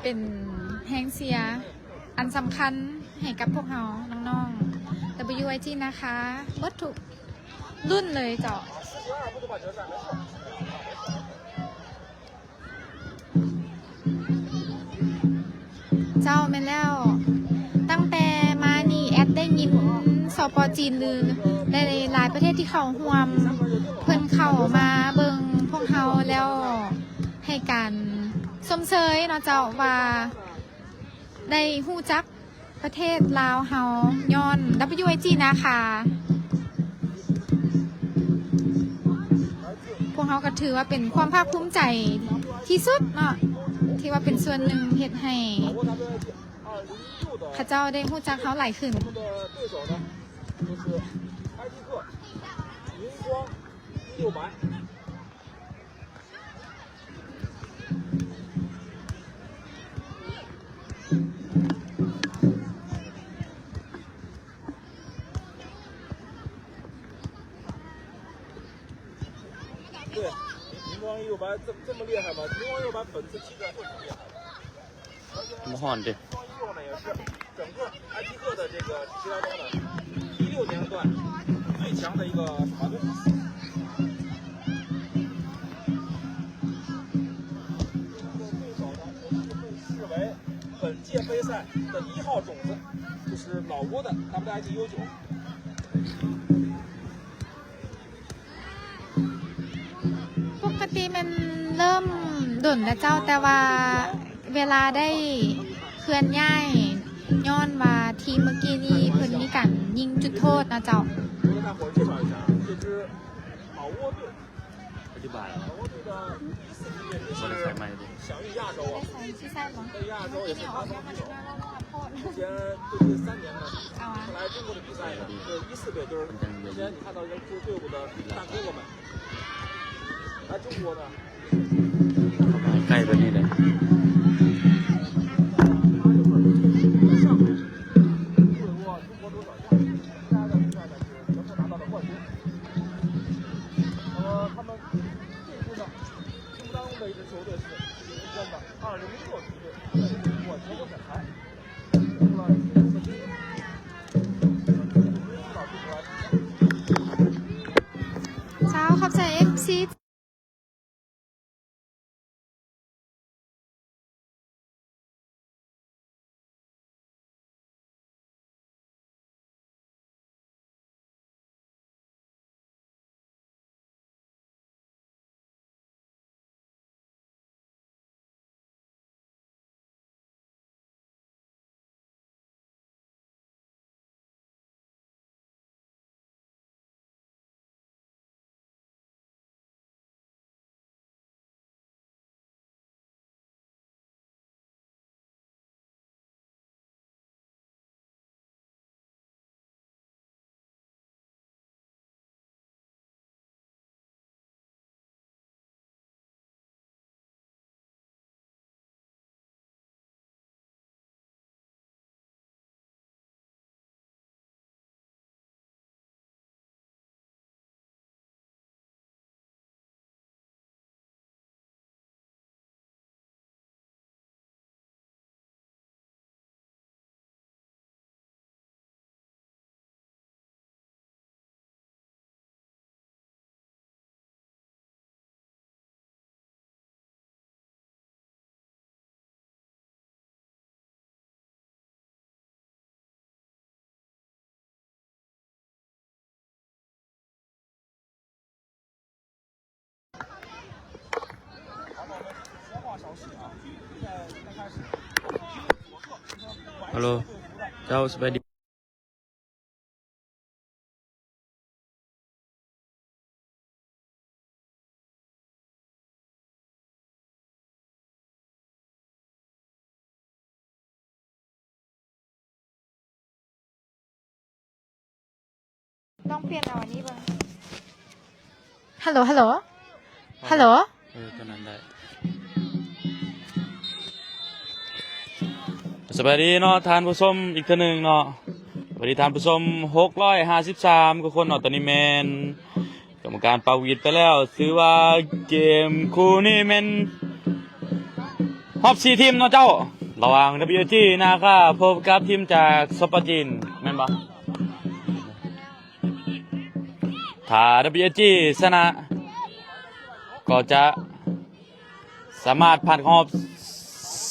ເປັນແຮງເຊຍອັນສຳຄັນໃຫ້ກັບພວກເຮົານ້ອງໆ ດັບເບິນຢູໄອຈີ ນາຄາ ເບິດທຸກລຸ້ນເລີຍເຈົ້າ. ເຈົ້າ ແມ່ນແລ້ວ ຕັ້ງແຕ່ມານີ້ແອັດໄດ້ຍິນ ສປ ຈີນ ຫຼື ຫຼາຍໆປະເທດທີ່ເຂົ້າຮ່ວມ ເພິ່ນເຂົ້າມາເບິ່ງພວກເຮົາແລ້ວ ໃຫ້ການຊົມເຊີຍເນາະເຈົ້າ ວ່າໄດ້ຮູ້ຈັກ ປະເທດລາວເຮົາຍ້ອນ ດັບເບິນຢູໄອຈີ ນາຄາ. ພວກເຮົາກໍຖືວ່າເປັນຄວາມພາກພູມໃຈທີ່ສຸດເນາະ ທີ່ວ່າເປັນສ່ວນໜຶ່ງເຮັດໃຫ້ເຂົາເຈົ້າໄດ້ຮູ້ຈັກເຮົາຫຼາຍຂຶ້ນ. 对，明光一六八这，这么厉害吗？明光一六八本次踢得非常厉害。 ມັນຮ້ອນເດ້. 整个埃皮克的这个世界杯呢，一六年段最强的一个法队。这个对手呢，被视为本届杯赛的一号种子，就是老挝的 W I T U九。 ປົກກະຕິແມ່ນເລີ່ມດົນແລ້ວເຈົ້າ, ແຕ່ວ່າເວລາໄດ້ເຄື່ອນຍ້າຍ ຍ້ອນວ່າທີມເມື່ອກີ້ນີ້ເພິ່ນມີການຍິງຈຸດໂທດນະເຈົ້າ. ອະທິບາຍເອົາ ບໍ່ໄດ້ໃສ່ໄມເດ້. ໃກ້ແບບນີ້ເດ້. ເຈົ້າ ຂອບໃຈເອັຟຊີ. Hello ເຈົ້າ ສະບາຍດີ. ລອງປ່ຽນເອົາອັນນີ້ເບິ່ງ. ຮັລໂຫຼ ຮັລໂຫຼ ຮັລໂຫຼ. ເອີ ຕົວນັ້ນໄດ້. ສະບາຍດີເນາະທ່ານຜູ້ຊົມອີກເທື່ອໜຶ່ງເນາະ. ສະບາຍດີທ່ານຜູ້ຊົມ ຫົກຮ້ອຍຫ້າສິບສາມກວ່າຄົນເນາະ. ຕອນນີ້ແມ່ນກຳມະການເປົ່າຫວີດໄປແລ້ວ, ຖືວ່າເກມຄູ່ນີ້ແມ່ນຮອບສີ່ທີມເນາະເຈົ້າ, ລະຫວ່າງ WSG ນາຄາ ພົບກັບທີມຈາກສປປ ຈີນ ແມ່ນບໍ່? ຖ້າ WSG ຊະນະ ກໍຈະສາມາດຜ່ານເຂົ້າຮອບ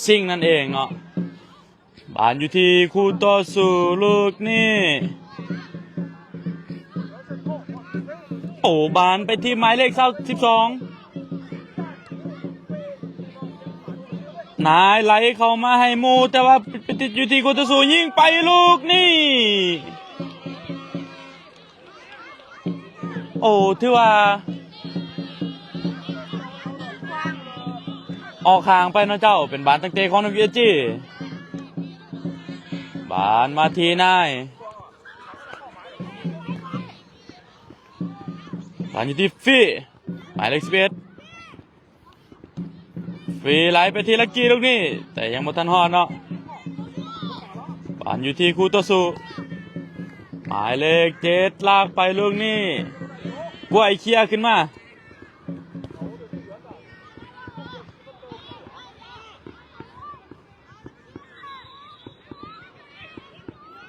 ຊິງນັ້ນເອງເນາະ. ບານຢູ່ທີ່ຄູ່ຕໍ່ສູ້ລູກນີ້. ໂອ້ ບານໄປທີ່ໝາຍເລກຊາວ ສິບສອງ. ນາຍໄຫຼເຂົ້າມາໃຫ້ໝູ່, ແຕ່ວ່າໄປຕິດຢູ່ທີ່ຄູ່ຕໍ່ສູ້, ຍິງໄປລູກນີ້. ໂອ້ ຖືວ່າອອກຫ່າງໄປເນາະເຈົ້າ, ເປັນບານຕັ້ງເຕະຂອງ WSG. ບານມາທີ່ນາຍ, ບານຢູ່ທີ່ຟີ, ໝາຍເລກສິບເອັດ. ຟຣີໄຫຼໄປທີ່ລັກກີ້ລູກນີ້, ແຕ່ຍັງບໍ່ທັນຮອດເນາະ. ບານຢູ່ທີ່ຄູ່ຕໍ່ສູ້, ໝາຍເລກເຈັດ ລາກໄປລູກນີ້, ກ້ວຍເຄຍຂຶ້ນມາ.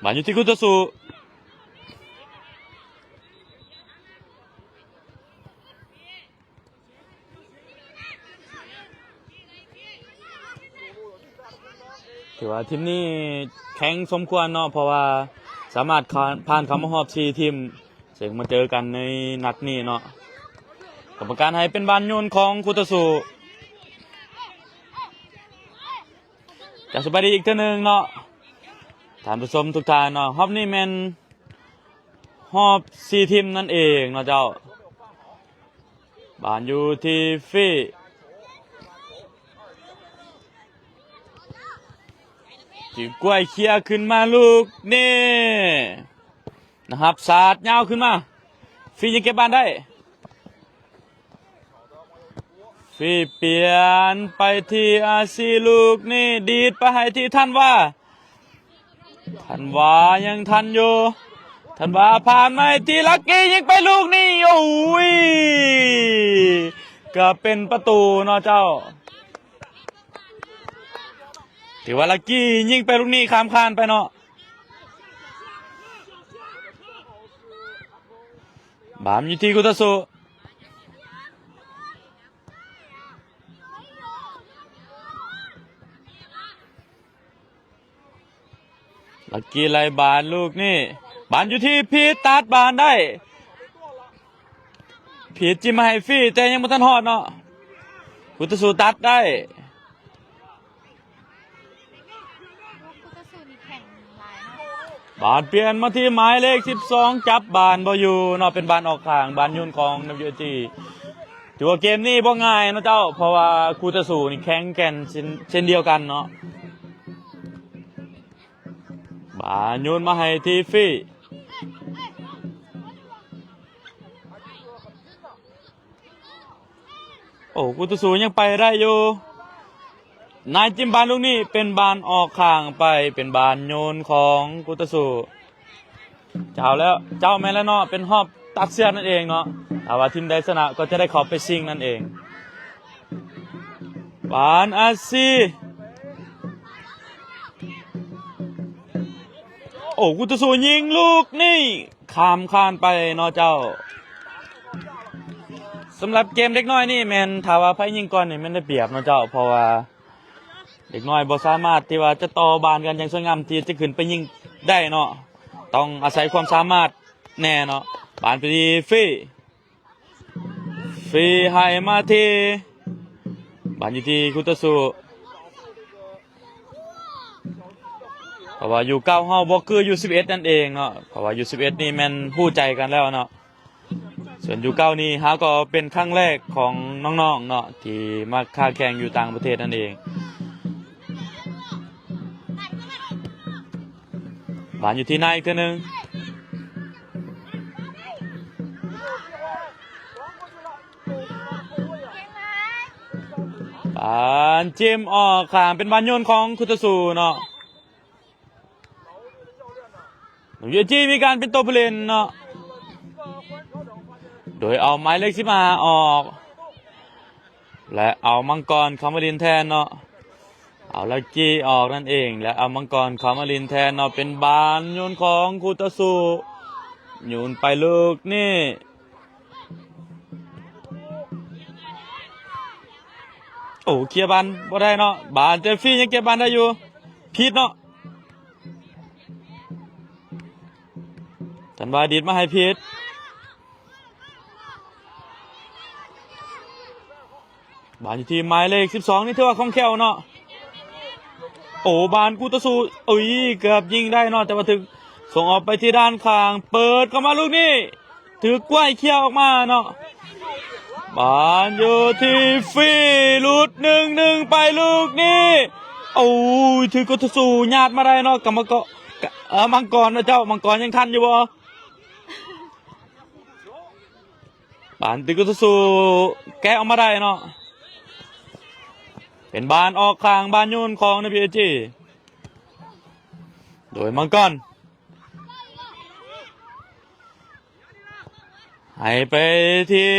ບານຢູ່ທີ່ຄູ່ຕໍ່ສູ້. ຖືວ່າທີມນີ້ແຂງສົມຄວນເນາະ, ເພາະວ່າສາມາດຜ່ານ ຜ່ານເຂົ້າມາຮອບສີ່ທີມ, ເຊິ່ງມາເຈີກັນໃນນັດນີ້ເນາະ. ກຳມະການໃຫ້ເປັນບານໂຍນຂອງຄູ່ຕໍ່ສູ້. ກະສະບາຍດີອີກເທື່ອໜຶ່ງເນາະ ທ່ານຜູ້ຊົມທຸກທ່ານເນາະ, ຮອບນີ້ແມ່ນຮອບສີ່ທີມນັ້ນເອງເນາະເຈົ້າ. ບານຢູ່ທີ່ຟຣີ, ຈິ້ມກ້ວຍເຄຍຂຶ້ນມາລູກນີ້ນະຄັບ, ສາດຍາວຂຶ້ນມາ, ຟຣີຍັງເກັບບານໄດ້. ຟຣີປ່ຽນໄປທີ່ອາຊີ, ລູກນີ້ດີດໄປໃຫ້ທີ່ທັນວາ, ທັນວາຍັງທັນຢູ່, ທັນວາຜ່ານມາໃຫ້ທີ່ລັກກີ້, ຍິງໄປລູກນີ້, ໂອ້ຍ ກະເປັນປະຕູເນາະເຈົ້າ. ຖືວ່າລັກກີ້ຍິງໄປລູກນີ້ ຂ້າມຄານໄປເນາະ. ບານຢູ່ທີ່ຄູ່ຕໍ່ສູ້, ລັກກີ້ໄລ່ບານລູກນີ້, ບານຢູ່ທີ່ພີດ, ຕັດບານໄດ້, ພີດຈິ້ມມາໃຫ້ຟຣີ, ແຕ່ຍັງບໍ່ທັນຮອດເນາະ, ຄູ່ຕໍ່ສູ້ຕັດໄດ້. ບານປ່ຽນມາທີ່ໝາຍເລກສິບສອງ, ຈັບບານບໍ່ຢູ່ເນາະ, ເປັນບານອອກຂ້າງ, ບານໂຍນຂອງ WSG. ຖືວ່າເກມນີ້ບໍ່ງ່າຍເນາະເຈົ້າ, ເພາະວ່າຄູ່ຕໍ່ສູ້ນີ້ແຂງແກ່ນເຊັ່ນ ເຊັ່ນດຽວກັນເນາະ. ບານໂຍນມາໃຫ້ທີ່ຟຣີ. ໂອ້ ຄູ່ຕໍ່ສູ້ຍັງໄປໄດ້ຢູ່, ນາຍຈິ້ມບານລູກນີ້ເປັນບານອອກຂ້າງໄປ, ເປັນບານໂຍນຂອງຄູ່ຕໍ່ສູ້. ເຈົ້າແລ້ວ, ເຈົ້າແມ່ນແລ້ວເນາະ, ເປັນຮອບຕັດເຊືອກນັ້ນເອງເນາະ, ຖ້າວ່າທີມໃດຊະນະກໍຈະໄດ້ເຂົ້າໄປຊິງນັ້ນເອງ. ບານອາຊີ, ໂອ້ ຄູ່ຕໍ່ສູ້ຍິງລູກນີ້ ຂ້າມຄານໄປເນາະເຈົ້າ. ສຳລັບເກມເດັກນ້ອຍນີ້ແມ່ນ ຖ້າວ່າໃຜຍິງກ່ອນນີ້ແມ່ນໄດ້ປຽບເນາະເຈົ້າ, ເພາະວ່າເດັກນ້ອຍບໍ່ສາມາດທີ່ວ່າຈະຕໍ່ບານກັນຢ່າງສວຍງາມທີ່ຈະຂຶ້ນໄປຍິງໄດ້ເນາະ, ຕ້ອງອາໄສຄວາມສາມາດແນ່ເນາະ. ບານໄປທີ່ຟຣີ, ຟຣີໃຫ້ມາທີ່, ບານຢູ່ທີ່ຄູ່ຕໍ່ສູ້. ເພາະວ່າຢູເກົ້າເຮົາບໍ່ຄືຢູສິບເອັດນັ້ນເອງເນາະ, ເພາະວ່າຢູສິບເອັດນີ້ແມ່ນຮູ້ໃຈກັນແລ້ວເນາະ. ສ່ວນຢູເກົ້ານີ້ຫາກໍເປັນຄັ້ງແລກຂອງນ້ອງໆເນາະ ທີ່ມາຄ້າແຂ່ງຢູ່ຕ່າງປະເທດນັ້ນເອງ. ບານຢູ່ທີ່ນາຍອີກເທື່ອໜຶ່ງ, ບານຈິ້ມອອກຂ້າງ ເປັນບານໂຍນຂອງຄຸຕະຊູເນາະ. ເວຍຈີມີການປ່ຽນໂຕຜູ້ຫຼິ້ນເນາະ ໂດຍເອົາໝາຍເລກສິບຫ້າອອກ ແລະ ເອົາມັງກອນເຂົ້າມາຫຼິ້ນແທນເນາະ. ເອົາລັກກີ້ອອກນັ້ນເອງ ແລະ ເອົາມັງກອນເຂົ້າມາຫຼິ້ນແທນເນາະ. ເປັນບານໂຍນຂອງຄຸຕະຊູ ໂຍນໄປລູກນີ້ ໂອ້ ເຄຍບານບໍ່ໄດ້ເນາະ. ບານເຈຟຣີຍັງເກັບບານໄດ້ຢູ່ ພີດເນາະ. ທັນວາດີດມາໃຫ້ພີດ. ບານຢູ່ທີ່ໝາຍເລກສິບສອງ ນີ້ຖືວ່າຄ່ອງແຄ້ວເນາະ. ໂອ້ ບານກູຕາຊູ ເອີຍ ເກືອບຍິງໄດ້ເນາະ ແຕ່ວ່າຖືກສົ່ງອອກໄປທີ່ດ້ານຂ້າງ ເປີດເຂົ້າມາລູກນີ້ ຖືກກ້ວຍເຄຍອອກມາເນາະ. ບານຢູ່ທີ່ຟີ ຫຼຸດ ໜຶ່ງໜຶ່ງ ໄປລູກນີ້ ໂອ້ຍ ຖືກກູຕາຊູຍາດມາໄດ້ເນາະ. ກຳມະກອນ ເອີ ມັງກອນນະເຈົ້າ ມັງກອນຍັງທັນຢູ່ບໍ່? ບານທີ່ກູຕາຊູແກະອອກມາໄດ້ເນາະ ເປັນບານອອກຂ້າງ ບານໂຍນຂອງ ເອັນ ພີ ເອັສ ຈີ ໂດຍມັງກອນ ໃຫ້ໄປທີ່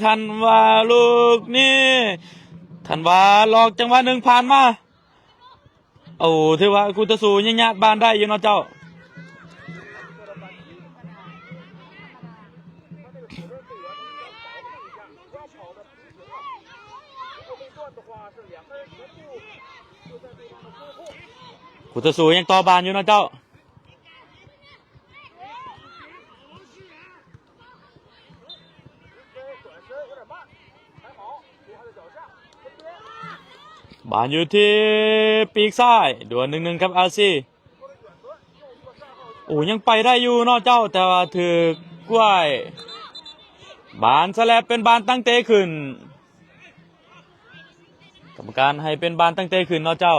ທັນວາ ລູກນີ້ ທັນວາຫຼອກຈັງຫວະໜຶ່ງຜ່ານມາ. ໂອ້ ຖືວ່າກູຕາຊູຍັງຍາດບານໄດ້ຢູ່ເນາະເຈົ້າ. ກູຕາຊູຍັງຕໍ່ບານຢູ່ເນາະເຈົ້າ. ບານຢູ່ທີ່ປີກຊ້າຍ ດວນ ໜຶ່ງໜຶ່ງ ກັບ ອາຊີ. ໂອ້ ຍັງໄປໄດ້ຢູ່ເນາະເຈົ້າ ແຕ່ວ່າຖືກກ້ວຍ ບານສະແລັບ ເປັນບານຕັ້ງເຕະຂຶ້ນ. ກຳມະການໃຫ້ເປັນບານຕັ້ງເຕະຂຶ້ນເນາະເຈົ້າ.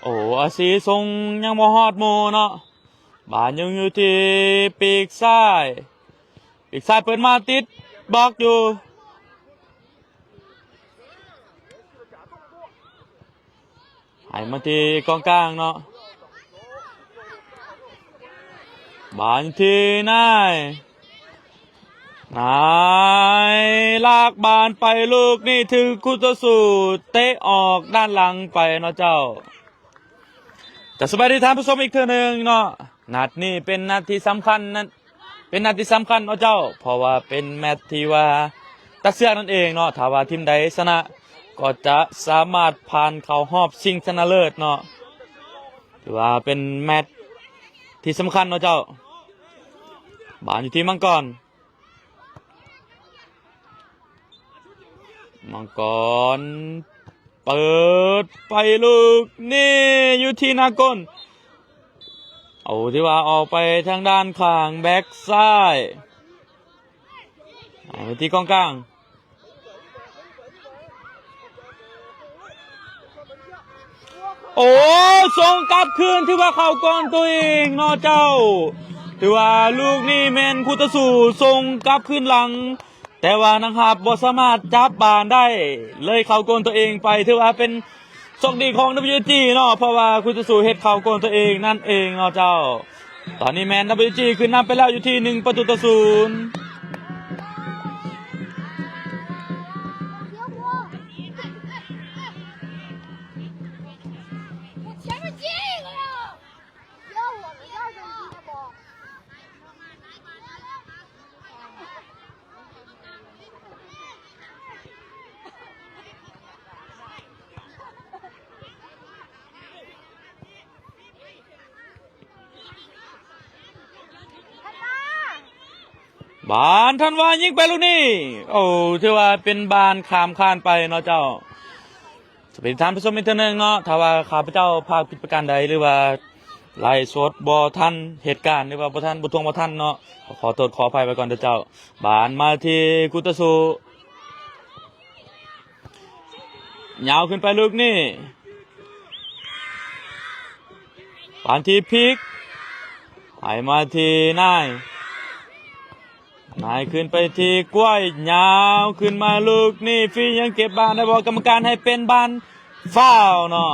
ໂອ້ ອາຊີສົ່ງຍັງບໍ່ຮອດໝູ່ເນາະ. ບານຍັງຢູ່ທີ່ປີກຊ້າຍ ປີກຊ້າຍເປີດມາຕິດບລັອກຢູ່. ໃຫ້ມາທີ່ກອງກາງເນາະ. ບານທີ່ນາຍ ນາຍລາກບານໄປລູກນີ້ ຖືກຄູໂຕຊູເຕະອອກດ້ານຫຼັງໄປເນາະເຈົ້າ. ຈະສະບາຍດີທ່ານຜູ້ຊົມອີກເທື່ອໜຶ່ງເນາະ. ນັດນີ້ເປັນນັດທີ່ສຳຄັນນັ້ນ ເປັນນັດທີ່ສຳຄັນເນາະເຈົ້າ ເພາະວ່າເປັນແມັດທີ່ວ່າຕັດເຊືອກນັ້ນເອງເນາະ. ຖ້າວ່າທີມໃດຊະນະກໍຈະສາມາດຜ່ານເຂົ້າຮອບຊິງຊະນະເລີດເນາະ. ຖືວ່າເປັນແມັດທີ່ສຳຄັນເນາະເຈົ້າ. ບານຢູ່ທີ່ມັງກອນ ມັງກອນເປີດໄປລູກນີ້ ຢູ່ທີ່ໜ້າກົ້ນ. ເອົາ ຖືວ່າອອກໄປທາງດ້ານຂ້າງແບັກຊ້າຍ ໃຫ້ໄປທີ່ກອງກາງ. ໂອ້ ສົ່ງກັບຄືນ ຖືວ່າເຂົ້າກ່ອນຕົວເອງເນາະເຈົ້າ. ຖືວ່າລູກນີ້ແມ່ນຄູ່ຕໍ່ສູ້ສົ່ງກັບຄືນຫຼັງ ແຕ່ວ່ານັກຮັບບໍ່ສາມາດຈັບບານໄດ້ ເລີຍເຂົ້າໂກນຕົວເອງໄປ. ຖືວ່າເປັນໂຊກດີຂອງ ດັບເບິນຢູ ເອັສ ຈີ ເນາະ ເພາະວ່າຄູ່ຕໍ່ສູ້ເຮັດເຂົ້າໂກນຕົວເອງນັ້ນເອງເນາະເຈົ້າ. ຕອນນີ້ແມ່ນ ດັບເບິນຢູ ເອັສ ຈີ ຂຶ້ນນຳໄປແລ້ວຢູ່ທີ່ໜຶ່ງປະຕູຕໍ່ສູນ. ບານ ທັນວາ ຍິງໄປລູກນີ້ ໂອ້ ຖືວ່າເປັນບານຂ້າມຄານໄປເນາະເຈົ້າ. ສະບາຍດີທ່ານຜູ້ຊົມອີກເທື່ອໜຶ່ງເນາະ. ຖ້າວ່າຂ້າພະເຈົ້າພາກຜິດປະການໃດ ຫຼືວ່າໄລຟ໌ສົດບໍ່ທັນເຫດການ ຫຼືວ່າບໍ່ທັນ ບໍ່ທ່ວງບໍ່ທັນເນາະ ຂໍໂທດຂໍອະໄພໄວ້ກ່ອນເດີເຈົ້າ. ບານມາທີ່ຄູ່ຕໍ່ສູ້ ຍາວຂຶ້ນໄປລູກນີ້ ບານທີ່ພິກ ໃຫ້ມາທີ່ນາຍ ນາຍຂຶ້ນໄປທີ່ກ້ວຍ ຍາວຂຶ້ນມາລູກນີ້ ຟີຍັງເກັບບານໄດ້ບໍ່? ກຳມະການໃຫ້ເປັນບານຟາວເນາະ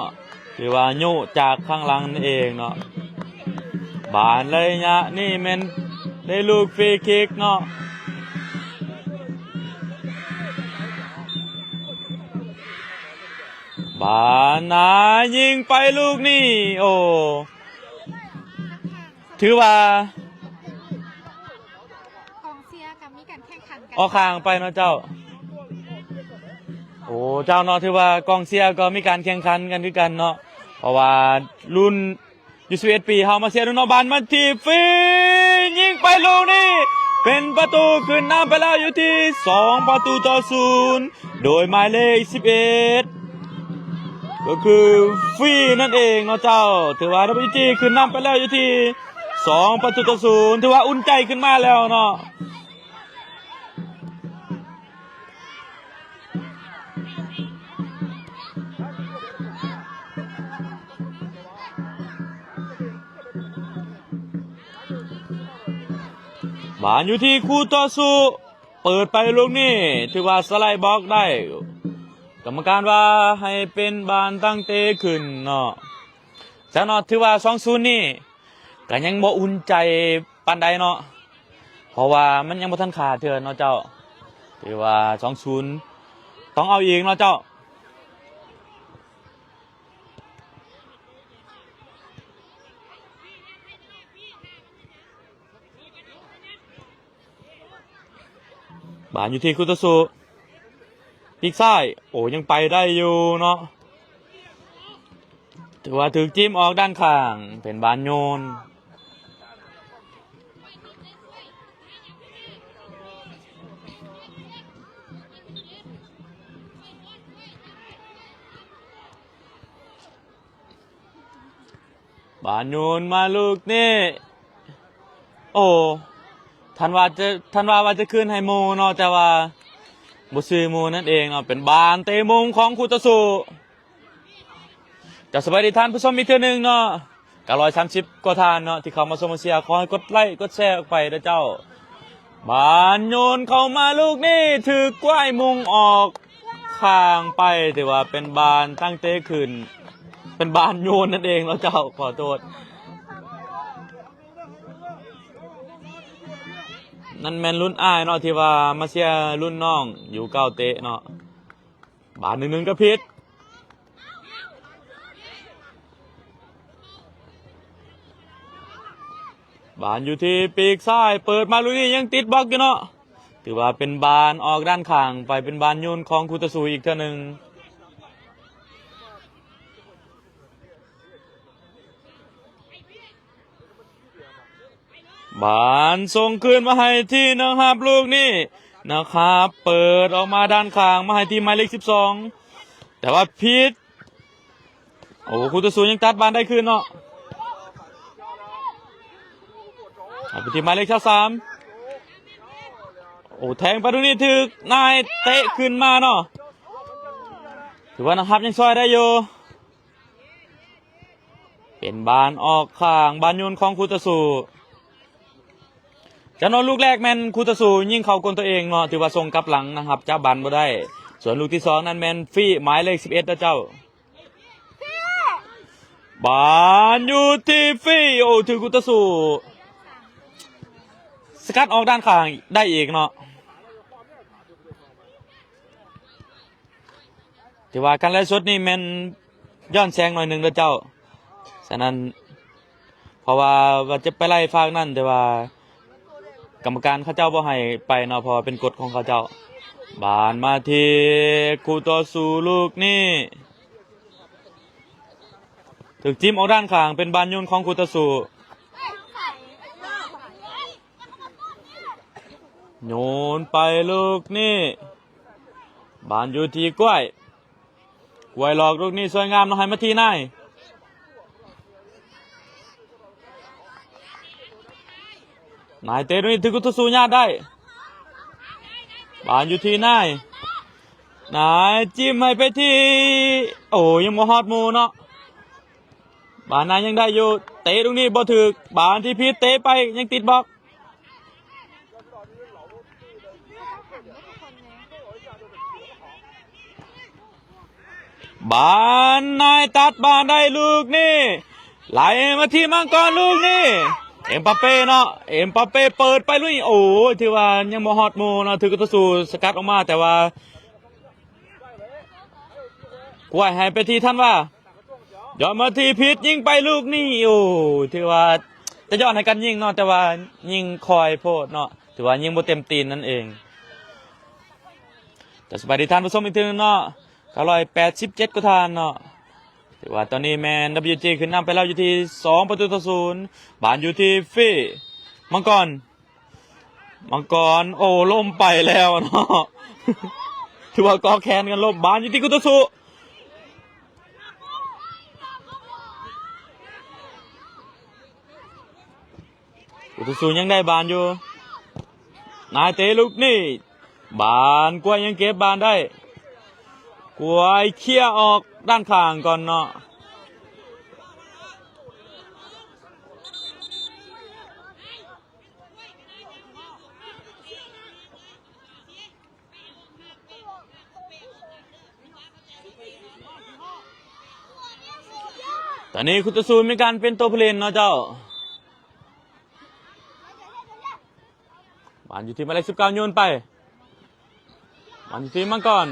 ຖືວ່າໂຍກຈາກຂ້າງຫຼັງນັ້ນເອງເນາະ. ບານໄລຍະນີ້ແມ່ນໄດ້ລູກຟຣີຄິກເນາະ. ບານນາຍຍິງໄປລູກນີ້ ໂອ້ ຖືວ່າ ກອງເຊຍກໍມີການແຂ່ງຂັນກັນ ອອກຂ້າງໄປເນາະເຈົ້າ. ໂອ້ ເຈົ້າເນາະ ຖືວ່າກອງເຊຍກໍມີການແຂ່ງຂັນກັນຄືກັນເນາະ ເພາະວ່າລຸ້ນ ຢູສິບເອັດປີ ເຮົາມາເຊຍດູເນາະ. ບານມາທີ່ຟຣີ ຍິງໄປລູກນີ້ ເປັນປະຕູ ຂຶ້ນນຳໄປແລ້ວຢູ່ທີ່ສອງປະຕູຕໍ່ສູນ ໂດຍໝາຍເລກສິບເອັດ ກໍຄືຟຣີນັ້ນເອງເນາະເຈົ້າ. ຖືວ່າ WG ຂຶ້ນນຳໄປແລ້ວຢູ່ທີ່ສອງປະຕູຕໍ່ສູນ ຖືວ່າອຸ່ນໃຈຂຶ້ນມາແລ້ວເນາະ. ບານຢູ່ທີ່ຄູ່ຕໍ່ສູ້ ເປີດໄປລູກນີ້ ຖືວ່າສະໄລບລັອກໄດ້ ກຳມະການວ່າໃຫ້ເປັນບານຕັ້ງເຕະຂຶ້ນເນາະ. ຈາກນັ້ນຖືວ່າສອງສູນນີ້ ກໍຍັງບໍ່ອຸ່ນໃຈປານໃດເນາະ ເພາະວ່າມັນຍັງບໍ່ທັນຂາດເທື່ອເນາະເຈົ້າ. ຖືວ່າສອງສູນ ຕ້ອງເອົາອີກເນາະເຈົ້າ. ບານຢູ່ທີ່ຄູ່ຕໍ່ສູ້ ປີກຊ້າຍ ໂອ້ ຍັງໄປໄດ້ຢູ່ເນາະ ຖືວ່າຖືກຈິ້ມອອກດ້ານຂ້າງ ເປັນບານໂຍນ. ບານໂຍນມາລູກນີ້ ໂອ້ ທ່ານວ່າຈະ ທ່ານວ່າວ່າຈະຄືນໃຫ້ໝູ່ເນາະ ແຕ່ວ່າບໍ່ຊື່ໝູ່ນັ້ນເອງເນາະ. ເປັນບານເຕະມຸມຂອງຄູ່ຕໍ່ສູ້. ຈະສະບາຍດີທ່ານຜູ້ຊົມອີກເທື່ອໜຶ່ງເນາະ ເກົ້າຮ້ອຍສາມສິບກວ່າທ່ານເນາະ ທີ່ເຂົ້າມາຊົມມາເຊຍ. ຂໍໃຫ້ກົດໄລກົດແຊອອກໄປເດີເຈົ້າ. ບານໂຍນເຂົ້າມາລູກນີ້ ຖືກກ້ວຍມຸງອອກຂ້າງໄປ ຖືວ່າເປັນບານຕັ້ງເຕະຂຶ້ນ ເປັນບານໂຍນນັ້ນເອງເນາະເຈົ້າ ຂໍໂທດ. ນັ້ນແມ່ນລຸ້ນອ້າຍເນາະ ທີ່ວ່າມາເຊຍລຸ້ນນ້ອງຢູ່ເກົ້າເຕະເນາະ. ບານໜຶ່ງໜຶ່ງກໍຜິດ. ບານຢູ່ທີ່ປີກຊ້າຍ ເປີດມາລູກນີ້ຍັງຕິດບລັອກຢູ່ເນາະ. ຖືວ່າເປັນບານອອກດ້ານຂ້າງໄປ ເປັນບານໂຍນຂອງຄູ່ຕໍ່ສູ້ອີກເທື່ອໜຶ່ງ. ບານສົ່ງຄືນມາໃຫ້ທີ່ນັກຮັບລູກນີ້ ນັກຮັບເປີດອອກມາດ້ານຂ້າງມາໃຫ້ທີ່ໝາຍເລກສິບສອງ ແຕ່ວ່າຜິດ. ໂອ້ ຄູ່ຕໍ່ສູ້ຍັງຕັດບານໄດ້ຄືນເນາະ. ເອົາໄປທີ່ໝາຍເລກຊາວສາມ. ໂອ້ ແທງໄປຕົງນີ້ຖືກນາຍເຕະຂຶ້ນມາເນາະ. ຖືວ່ານັກຮັບຍັງຊ່ອຍໄດ້ຢູ່. ເປັນບານອອກຂ້າງ ບານໂຍນຂອງຄູ່ຕໍ່ສູ້. ຈາກນັ້ນລູກແລກແມ່ນຄູ່ຕໍ່ສູ້ຍິງເຂົ້າກົນຕົວເອງເນາະ ຖືວ່າສົ່ງກັບຫຼັງນະ ຮັບຈັບບານບໍ່ໄດ້. ສ່ວນລູກທີສອງນັ້ນແມ່ນຟຣີ ໝາຍເລກສິບເອັດເນາະເຈົ້າ. ບານຢູ່ທີ່ຟຣີ ໂອ້ ຖືກຄູ່ຕໍ່ສູ້ສະກັດອອກດ້ານຂ້າງໄດ້ອີກເນາະ. ຖືວ່າການໄລສົດນີ້ແມ່ນຍ້ອນແສງໜ້ອຍໜຶ່ງເດີເຈົ້າ. ສະນັ້ນ ເພາະວ່າ ວ່າຈະໄປໄລ່ຟາກນັ້ນ ແຕ່ວ່າກຳມະການເຂົາເຈົ້າບໍ່ໃຫ້ໄປເນາະ ເພາະວ່າເປັນກົດຂອງເຂົາເຈົ້າ. ບານມາທີ່ຄູ່ຕໍ່ສູ້ລູກນີ້ ຖືກຈິ້ມອອກດ້ານຂ້າງ ເປັນບານໂຍນຂອງຄູ່ຕໍ່ສູ້. ໂຍນໄປລູກນີ້ ບານຢູ່ທີ່ກ້ວຍ ກ້ວຍຫຼອກລູກນີ້ສວຍງາມເນາະ ໃຫ້ມາທີ່ນາຍ. ນາຍເຕະລູກນີ້ຖືກຄູ່ຕໍ່ສູ້ຍາດໄດ້ ບານຢູ່ທີ່ນາຍ. ນາຍຈິ້ມໃຫ້ໄປທີ່ ໂອ້ ຍັງບໍ່ຮອດໝູ່ເນາະ. ບານນາຍັງໄດ້ຢູ່ ເຕະລູກນີ້ບໍ່ຖືກ ບານທີ່ຜິດເຕະໄປຍັງຕິດບລັອກ. ບານນາຍຕັດບານໄດ້ລູກນີ້ ໄຫຼມາທີ່ມັງກອນລູກນີ້ ເອັມບາເປເນາະ ເອັມບາເປເປີດໄປລຸຍ ໂອ້ຍ ຖືວ່າຍັງບໍ່ຮອດໝູ່ເນາະ ຖືກຄູ່ຕໍ່ສູ້ສະກັດອອກມາ ແຕ່ວ່າກວາຍໃຫ້ໄປທີ່ທັນວາ ຍ້ອນມາທີ່ຜິດຍິງໄປລູກນີ້ ໂອ້ ຖືວ່າຈະຍ້ອນໃຫ້ກັນຍິງເນາະ ແຕ່ວ່າຍິງຄ່ອຍໂພດເນາະ ຖືວ່າຍິງບໍ່ເຕັມຕີນນັ້ນເອງ. ຈະສະບາຍດີທ່ານຜູ້ຊົມອີກເທື່ອໜຶ່ງເນາະ ເກົ້າຮ້ອຍແປດສິບເຈັດກວ່າທ່ານເນາະ ຖືວ່າຕອນນີ້ແມ່ນ ດັບເບິນຢູຈີ ຂຶ້ນນຳໄປແລ້ວຢູ່ທີ່ສອງປະຕູຕໍ່ສູນ ບານຢູ່ທີ່ຟີ ມັງກອນ ມັງກອນ ໂອ້ ລົ້ມໄປແລ້ວເນາະ ຖືວ່າເກາະແຂນກັນລົ້ມ ບານຢູ່ທີ່ຄູ່ຕໍ່ສູ້ ຄູ່ຕໍ່ສູ້ຍັງໄດ້ບານຢູ່ ນາຍເຕະລູກນີ້ ບານ ກວາຍຍັງເກັບບານໄດ້ ກວາຍເຄຍອອກດ້ານຂ້າງກ່ອນເນາະ. ຕອນນີ້ຄູ່ຕໍ່ສູ້ມີການປ່ຽນໂຕຜູ້ຫຼິ້ນເນາະເຈົ້າ ບານຢູ່ທີ່ໝາຍເລກສິບເກົ້າ ໂຍນໄປ ບານຢູ່ທີ່ມັງກອນ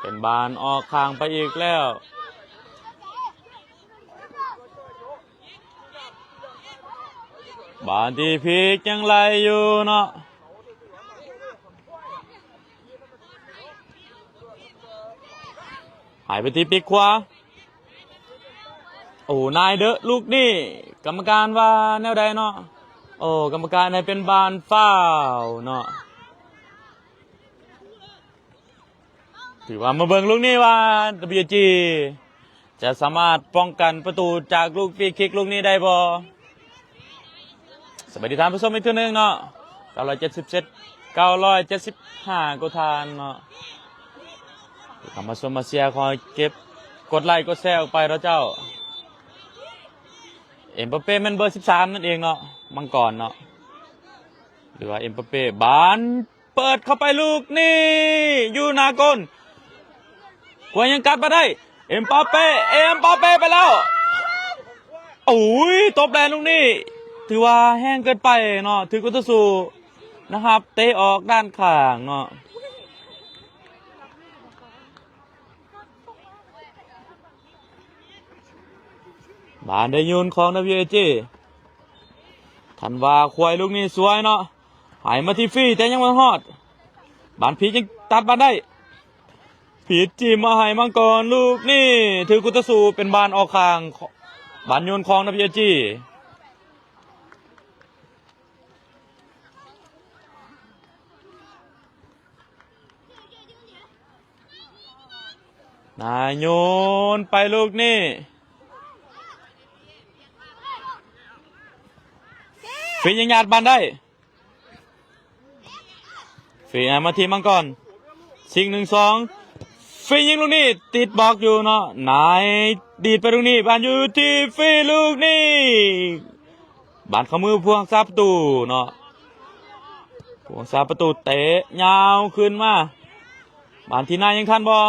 ເປັນບານອອກຂ້າງໄປອີກແລ້ວ ບານທີ່ພິກຍັງໄລ່ຢູ່ເນາະ ໃຫ້ໄປທີ່ປີກຂວາ ໂອ້ ນາຍເດີ ລູກນີ້ ກຳມະການວ່າແນວໃດເນາະ ໂອ້ ກຳມະການໃຫ້ເປັນບານຟາວເນາະ. ຖືວ່າມາເບິ່ງລູກນີ້ວ່າ ດັບເບິນຢູຈີ ຈະສາມາດປ້ອງກັນປະຕູຈາກລູກຟຣີຄິກລູກນີ້ໄດ້ບໍ່? ສະບາຍດີທ່ານຜູ້ຊົມອີກເທື່ອໜຶ່ງເນາະ ເກົ້າຮ້ອຍເຈັດສິບເຈັດ ເກົ້າຮ້ອຍເຈັດສິບຫ້າກວ່າທ່ານເນາະ ເຂົ້າມາຊົມມາເຊຍ ຂໍໃຫ້ເກັບກົດໄລກົດແຊອອກໄປເນາະເຈົ້າ ເອັມບາເປແມ່ນເບີສິບສາມນັ້ນເອງເນາະ ມັງກອນເນາະ ຫຼືວ່າເອັມບາເປ ບານ ເປີດເຂົ້າໄປລູກນີ້ ຢູ່ໜ້າກົນ ກວາຍຍັງກັດມາໄດ້ ເອັມບາເປ ເອັມບາເປໄປແລ້ວ ໂອ້ຍ ຕົບແລນລູກນີ້ ຖືວ່າແຮງເກີນໄປເນາະ ຖືກຄູ່ຕໍ່ສູ້ນະຮັບ ເຕະອອກດ້ານຂ້າງເນາະ. ບານໄດ້ໂຍນຂອງ ດັບເບິນຢູເອຈີ ທັນວາຄວາຍລູກນີ້ສວຍເນາະ ໃຫ້ມາທີ່ຟຣີ ແຕ່ຍັງບໍ່ຮອດ ບານຜິດຍັງຕັດບານໄດ້ ຜິດຈິ້ມມາໃຫ້ມັງກອນ ລູກນີ້ຖືກຄູ່ຕໍ່ສູ້ ເປັນບານອອກຂ້າງ ບານໂຍນຂອງ ດັບເບິນຢູເອຈີ. ນາຍໂຍນໄປລູກນີ້ ຟຣີຍັງຍາດບານໄດ້ ຟຣີໃຫ້ມາທີ່ມັງກອນ ຊິງ ໜຶ່ງ ສອງ ຟຣີຍິງລູກນີ້ ຕິດບລັອກຢູ່ເນາະ ນາຍດີດໄປລູກນີ້ ບານຢູ່ທີ່ຟຣີລູກນີ້ ບານເຂົ້າມືຜູ້ຮັກສາປະຕູເນາະ ຜູ້ຮັກສາປະຕູເຕະຍາວຂຶ້ນມາ ບານທີ່ນາຍຍັງທັນບໍ່?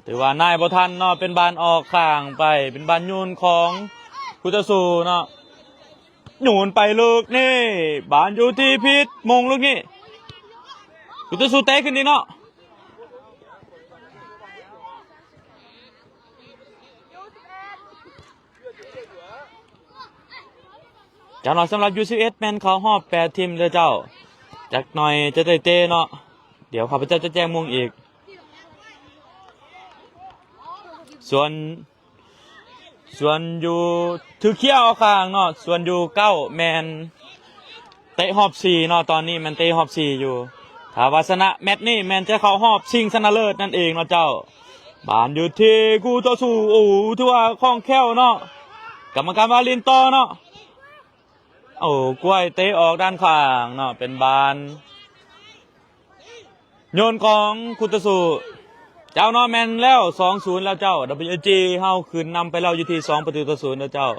ຖືວ່ານາຍບໍ່ທັນເນາະ ເປັນບານອອກຂ້າງໄປ ເປັນບານໂຍນຂອງຄູ່ຕໍ່ສູ້ເນາະ ໂຍນໄປລູກນີ້ ບານຢູ່ທີ່ພິດ ມົງລູກນີ້ ຄູ່ຕໍ່ສູ້ເຕະຂຶ້ນອີກເນາະ. ຈັກໜ້ອຍສຳລັບ ຢູສິບເອັດ ແມ່ນເຂົ້າຮອບແປດທີມເດີເຈົ້າ ຈັກໜ້ອຍຈະໄດ້ເຕະເນາະ ດຽວຂ້າພະເຈົ້າຈະແຈ້ງໝູ່ອີກ ສ່ວນ ສ່ວນຢູ່ຖືກເຄຍອອກຂ້າງເນາະ ສ່ວນຢູ່ເກົ້າແມ່ນເຕະຮອບສີ່ເນາະ ຕອນນີ້ແມ່ນເຕະຮອບສີ່ຢູ່ ຖ້າວ່າຊະນະແມັດນີ້ແມ່ນຈະເຂົ້າຮອບຊິງຊະນະເລີດນັ້ນເອງເນາະເຈົ້າ. ບານຢູ່ທີ່ຄູ່ຕໍ່ສູ້ ໂອ້ ຖືວ່າຄ່ອງແຄ້ວເນາະ ກຳມະການວ່າຫຼິ້ນຕໍ່ເນາະ ໂອ້ ກວາຍເຕະອອກດ້ານຂ້າງເນາະ ເປັນບານ ໂຍນຂອງຄູ່ຕໍ່ສູ້ ເຈົ້າເນາະ ແມ່ນແລ້ວ ສອງສູນແລ້ວເຈົ້າ. ດັບເບິນຢູເອັສຈີ ເຮົາຂຶ້ນນຳໄປແລ້ວຢູ່ທີ່ສອງປະຕູຕໍ່ສູນແລ້ວເຈົ້າ.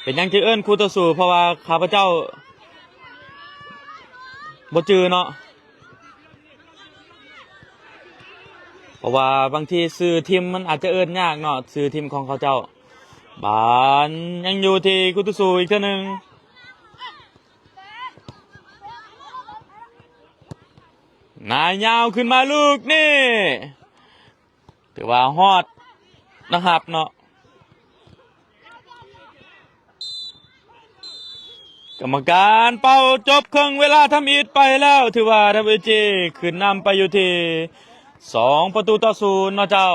ເປັນຫຍັງຈຶ່ງເອີ້ນຄູ່ຕໍ່ສູ້? ເພາະວ່າຂ້າພະເຈົ້າບໍ່ຈື່ເນາະ ເພາະວ່າບາງທີຊື່ທີມມັນອາດຈະເອີ້ນຍາກເນາະ ຊື່ທີມຂອງເຂົາເຈົ້າ. ບານຍັງຢູ່ທີ່ຄູ່ຕໍ່ສູ້ອີກເທື່ອໜຶ່ງ. ນາຍຍາວຂຶ້ນມາລູກນີ້ ຖືວ່າຮອດນັກຮັບເນາະ. ກຳມະການເປົ່າຈົບເຄິ່ງເວລາທຳອິດໄປແລ້ວ ຖືວ່າ ດັບເບິນຢູເອັສຈີ ຂຶ້ນນຳໄປຢູ່ທີ່ສອງປະຕູຕໍ່ສູນເນາະເຈົ້າ.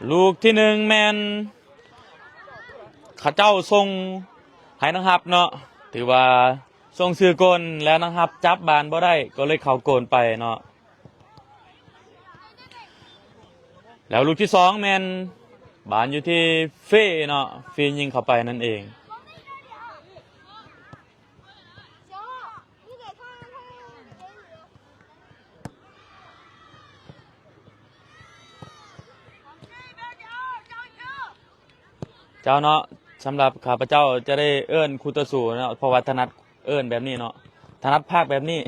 ລູກທີໜຶ່ງແມ່ນເຂົາເຈົ້າສົ່ງໃຫ້ນັກຮັບເນາະ ຖືວ່າສົ່ງຊື່ກົນ ແລ້ວນັກຮັບຈັບບານບໍ່ໄດ້ ກໍເລີຍເຂົ້າໂກນໄປເນາະ. ແລ້ວລູກທີສອງແມ່ນບານຢູ່ທີ່ເຟເນາະ ເຟຍິງເຂົ້າໄປນັ້ນເອງ. ເຈົ້າເນາະ ສຳລັບຂ້າພະເຈົ້າຈະໄດ້ເອີ້ນຄູ່ຕໍ່ສູ້ເນາະ ເພາະວ່າຖະໜັດເອີ້ນແບບນີ້ເນາະ ຖະໜັດພາກແບບນີ້.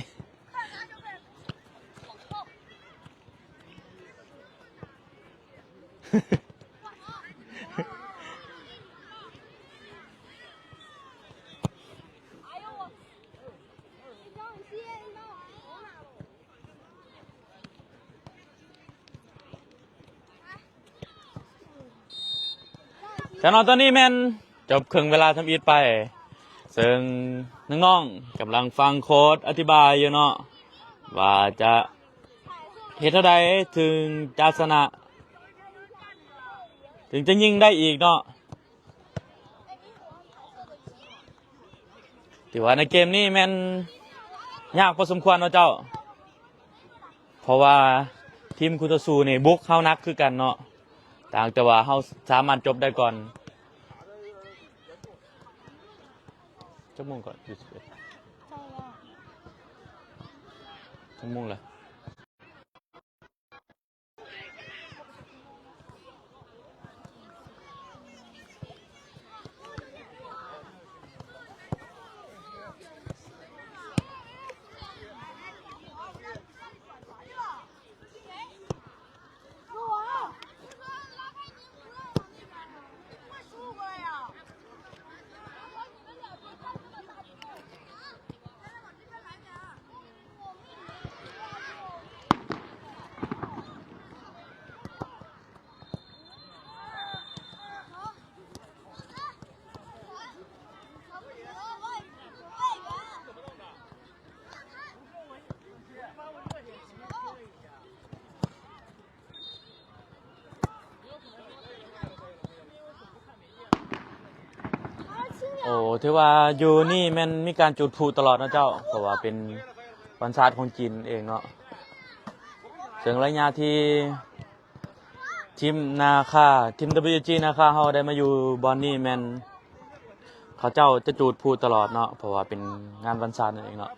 ແຕ່ເນາະ ຕອນນີ້ແມ່ນຈົບເຄິ່ງເວລາທຳອິດໄປ ເຊິ່ງນ້ອງໆກຳລັງຟັງໂຄດອະທິບາຍຢູ່ເນາະ ວ່າຈະເຮັດແນວໃດເຖິງຈະຊະນະ ເຖິງຈະຍິງໄດ້ອີກເນາະ. ຖືວ່າໃນເກມນີ້ແມ່ນຍາກພໍສົມຄວນເນາະເຈົ້າ ເພາະວ່າທີມຄູ່ຕໍ່ສູ້ນີ້ບຸກເຮົາໜັກຄືກັນເນາະ ຕ່າງແຕ່ວ່າເຮົາສາມາດຈົບໄດ້ກ່ອນ. ຈັກໂມງກ່ອນ? ຊາວເອັດ. ຈັກໂມງລະ? ໂອ້ ຖືວ່າຢູ່ນີ້ແມ່ນມີການຈູດພລຸຕະຫຼອດເນາະເຈົ້າ ເພາະວ່າເປັນວັນຊາດຂອງຈີນເອງເນາະ ເຊິ່ງໄລຍະທີ່ທີມນາຄາ ທີມ ດັບເບິນຢູເອັສຈີ ນາຄາເຮົາໄດ້ມາຢູ່ບ່ອນນີ້ແມ່ນເຂົາເຈົ້າຈະຈູດພລຸຕະຫຼອດເນາະ ເພາະວ່າເປັນງານວັນຊາດນັ້ນເອງເນາະ.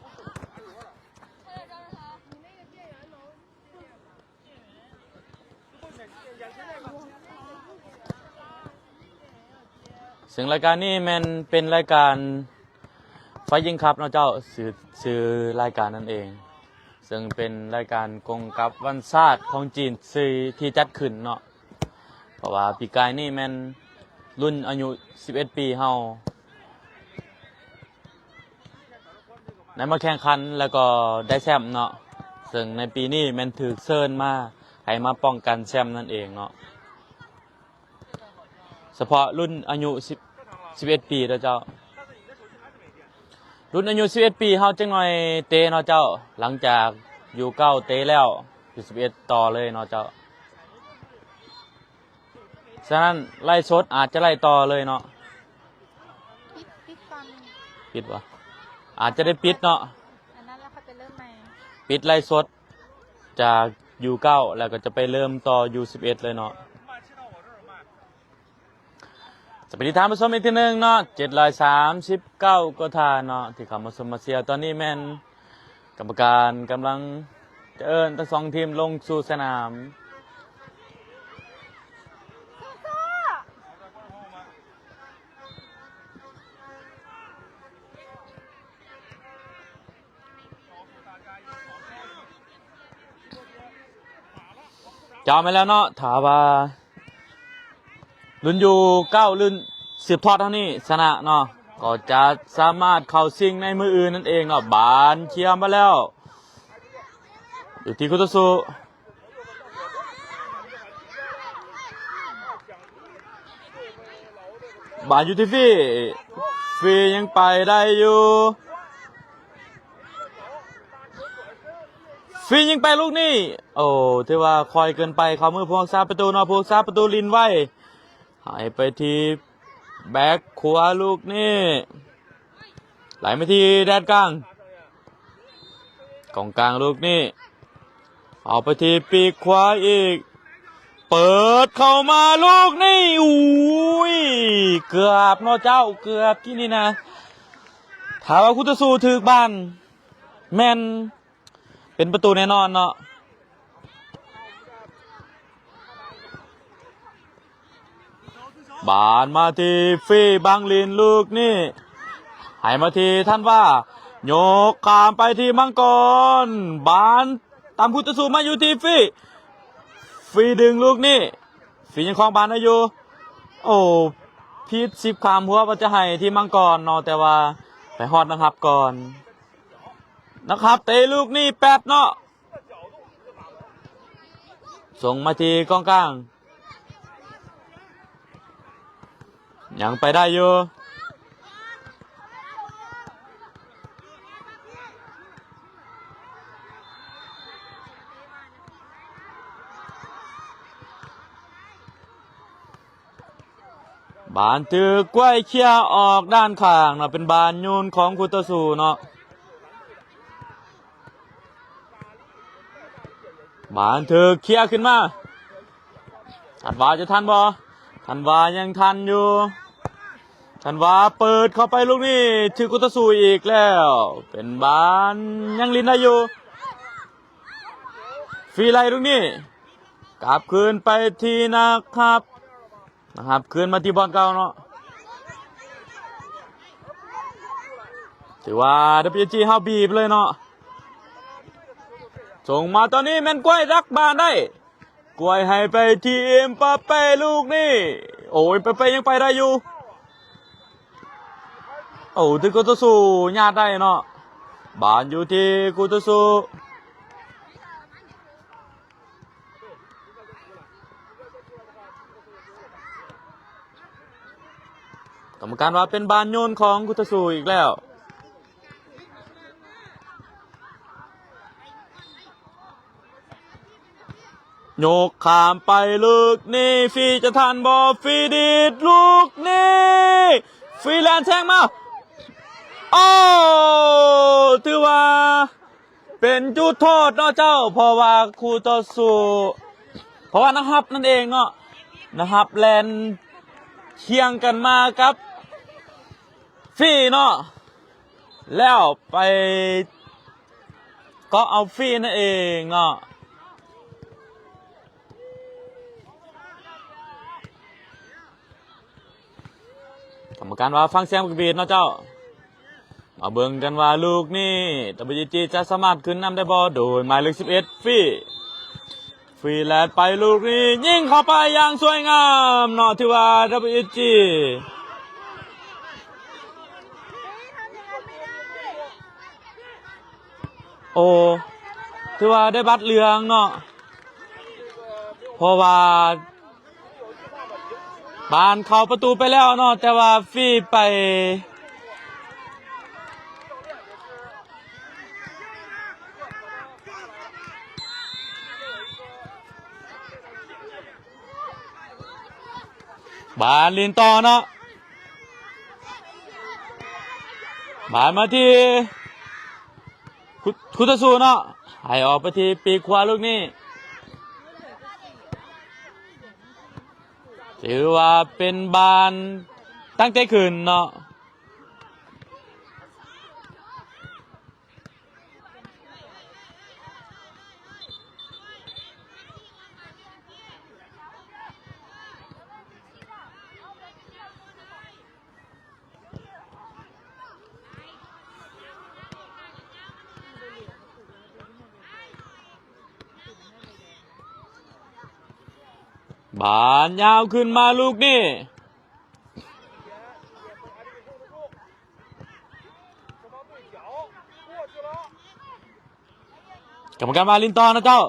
ເຊິ່ງລາຍການນີ້ແມ່ນເປັນລາຍການ Fighting Cup ເນາະເຈົ້າ ຊື່ ຊື່ລາຍການນັ້ນເອງ ເຊິ່ງເປັນລາຍການກົງກັບວັນຊາດຂອງຈີນ ທີ່ ທີ່ຈັດຂຶ້ນເນາະ ເພາະວ່າປີກາຍນີ້ແມ່ນລຸ້ນອາຍຸສິບເອັດປີເຮົາ ໄດ້ມາແຂ່ງຂັນ ແລ້ວກໍໄດ້ແຊ້ມເນາະ ເຊິ່ງໃນປີນີ້ແມ່ນຖືກເຊີນມາໃຫ້ມາປ້ອງກັນແຊ້ມນັ້ນເອງເນາະ ສະເພາະລຸ້ນອາຍຸສິບ ສິບເອັດປີເດີເຈົ້າ ລຸ້ນອາຍຸສິບເອັດປີເຮົາຈັກໜ່ອຍເຕະເນາະເຈົ້າ ຫຼັງຈາກຢູເກົ້າເຕະແລ້ວ ຢູສິບເອັດຕໍ່ເລີຍເນາະເຈົ້າ ສະນັ້ນໄລຟ໌ສົດອາດຈະໄລຟ໌ຕໍ່ເລີຍເນາະ ປິດ ປິດກ່ອນ ປິດບໍ່? ອາດຈະໄດ້ປິດເນາະ ອັນນັ້ນແລ້ວຄ່ອຍໄປເລີ່ມໃໝ່ ປິດໄລຟ໌ສົດຈາກຢູເກົ້າ ແລ້ວກໍຈະໄປເລີ່ມຕໍ່ຢູສິບເອັດເລີຍເນາະ. ສະບາຍດີທ່ານຜູ້ຊົມອີກເທື່ອໜຶ່ງເນາະ ເຈັດຮ້ອຍສາມສິບເກົ້າກວ່າທ່ານເນາະ ທີ່ເຂົ້າມາຊົມມາເຊຍ. ຕອນນີ້ແມ່ນກຳມະການກຳລັງຈະເອີ້ນທັງສອງທີມລົງສູ່ສະໜາມ. ເຈົ້າ ແມ່ນແລ້ວເນາະ ຖ້າວ່າລຸ້ນຢູເກົ້າ ລຸ້ນສືບທອດເຮົານີ້ຊະນະເນາະ ກໍຈະສາມາດເຂົ້າຊິງໃນມື້ອື່ນນັ້ນເອງເນາະ. ບານເຄຍມາແລ້ວ ຢູ່ທີ່ຄູ່ຕໍ່ສູ້. ບານຢູ່ທີ່ຟີ ຟີຍັງໄປໄດ້ຢູ່ ຟີຍິງໄປລູກນີ້ ໂອ້ ຖືວ່າຄ່ອຍເກີນໄປ ເຂົ້າມືຜູ້ຮັກສາປະຕູເນາະ ຜູ້ຮັກສາປະຕູຫຼິ້ນໄວ ໃຫ້ໄປທີ່ແບັກຂວາລູກນີ້ ໄຫຼມາທີ່ແດນກາງ ກອງກາງລູກນີ້ ເອົາໄປທີ່ປີກຂວາອີກ ເປີດເຂົ້າມາລູກນີ້ ອຸ້ຍ ເກືອບເນາະເຈົ້າ ເກືອບກີ້ນີ້ນະ ຖ້າວ່າຄູ່ຕໍ່ສູ້ຖືກບານ ແມ່ນເປັນປະຕູແນ່ນອນເນາະ. ບານມາທີ່ຟີ ບັງລິນລູກນີ້ ໃຫ້ມາທີ່ທັນວາ ຍົກຂ້າມໄປທີ່ມັງກອນ ບານຕາມຄູ່ຕໍ່ສູ້ມາຢູ່ທີ່ຟີ ຟີດຶງລູກນີ້ ຟີຍັງຄອງບານໄດ້ຢູ່ ໂອ້ ຜິດສິບຂ້າມຫົວວ່າຈະໃຫ້ທີ່ມັງກອນເນາະ ແຕ່ວ່າໄປຮອດນັກຮັບກ່ອນ ນັກຮັບເຕະລູກນີ້ແປດເນາະ ສົ່ງມາທີ່ກອງກາງ ຍັງໄປໄດ້ຢູ່ ບານຖືກກວຍເຄຍອອກດ້ານຂ້າງເນາະ ເປັນບານໂຍນຂອງຄູ່ຕໍ່ສູ້ເນາະ. ບານຖືກເຄຍຂຶ້ນມາ ທັນວາຈະທັນບໍ່? ທັນວາຍັງທັນຢູ່ ທັນວາເປີດເຂົ້າໄປລູກນີ້ ຖືກຄູ່ຕໍ່ສູ້ອີກແລ້ວ ເປັນບານຍັງຫຼິ້ນໄດ້ຢູ່ ຟຣີໄລ່ລູກນີ້ ກັບຄືນໄປທີ່ນັກຮັບ ນະຄັບ ຄືນມາທີ່ບ່ອນເກົ່າເນາະ ຖືວ່າ WG ເຮົາບີບເລີຍເນາະ ສົ່ງມາຕອນນີ້ແມ່ນກວຍດັກບານໄດ້ ກວຍໃຫ້ໄປທີ່ເອັມບາເປ້ລູກນີ້ ໂອ້ ເອັມບາເປ້ຍັງໄປໄດ້ຢູ່ ໂອ້ ຖືກຄູ່ຕໍ່ສູ້ຍາດໄດ້ເນາະ ບານຢູ່ທີ່ຄູ່ຕໍ່ສູ້. ກຳມະການວ່າເປັນບານໂຍນຂອງຄູ່ຕໍ່ສູ້ອີກແລ້ວ ຍົກຂ້າມໄປລູກນີ້ ຟຣີຈະທັນບໍ່? ຟຣີດີດລູກນີ້ ຟຣີແລ່ນແຊງມາ ໂອ້ ຖືວ່າ ເປັນຈຸດໂທດເນາະເຈົ້າ ເພາະວ່າຄູ່ຕໍ່ສູ້ ເພາະວ່ານັກຮັບນັ້ນເອງເນາະ ນັກຮັບແລ່ນຄຽງກັນມາກັບຟຣີເນາະ ແລ້ວໄປເກາະເອົາຟຣີນັ້ນເອງເນາະ. ກຳມະການວ່າຟັງສຽງບັກບີດເນາະເຈົ້າ ມາເບິ່ງກັນວ່າລູກນີ້ WG ຈະສາມາດຂຶ້ນນຳໄດ້ບໍ່ ໂດຍໝາຍເລກສິບເອັດ ຟຣີ ຟຣີແລ່ນໄປລູກນີ້ ຍິງເຂົ້າໄປຢ່າງສວຍງາມເນາະ ຖືວ່າ WG ໂອ້ ຖືວ່າໄດ້ບັດເຫຼືອງເນາະ ເພາະວ່າ ບານເຂົ້າປະຕູໄປແລ້ວເນາະ ແຕ່ວ່າຟຣີໄປ ບານຫຼິ້ນຕໍ່ເນາະ ບານມາທີ່ ຄຸ ຄຸຕະຊູເນາະ ໃຫ້ອອກໄປທີ່ປີກຂວາລູກນີ້ ຖືວ່າເປັນບານ ຕັ້ງແຕ່ຂຶ້ນເນາະ. ບານຍາວຂຶ້ນມາລູກນີ້ ກຳມະການວ່າຫຼິ້ນຕໍ່ນະເຈົ້າ.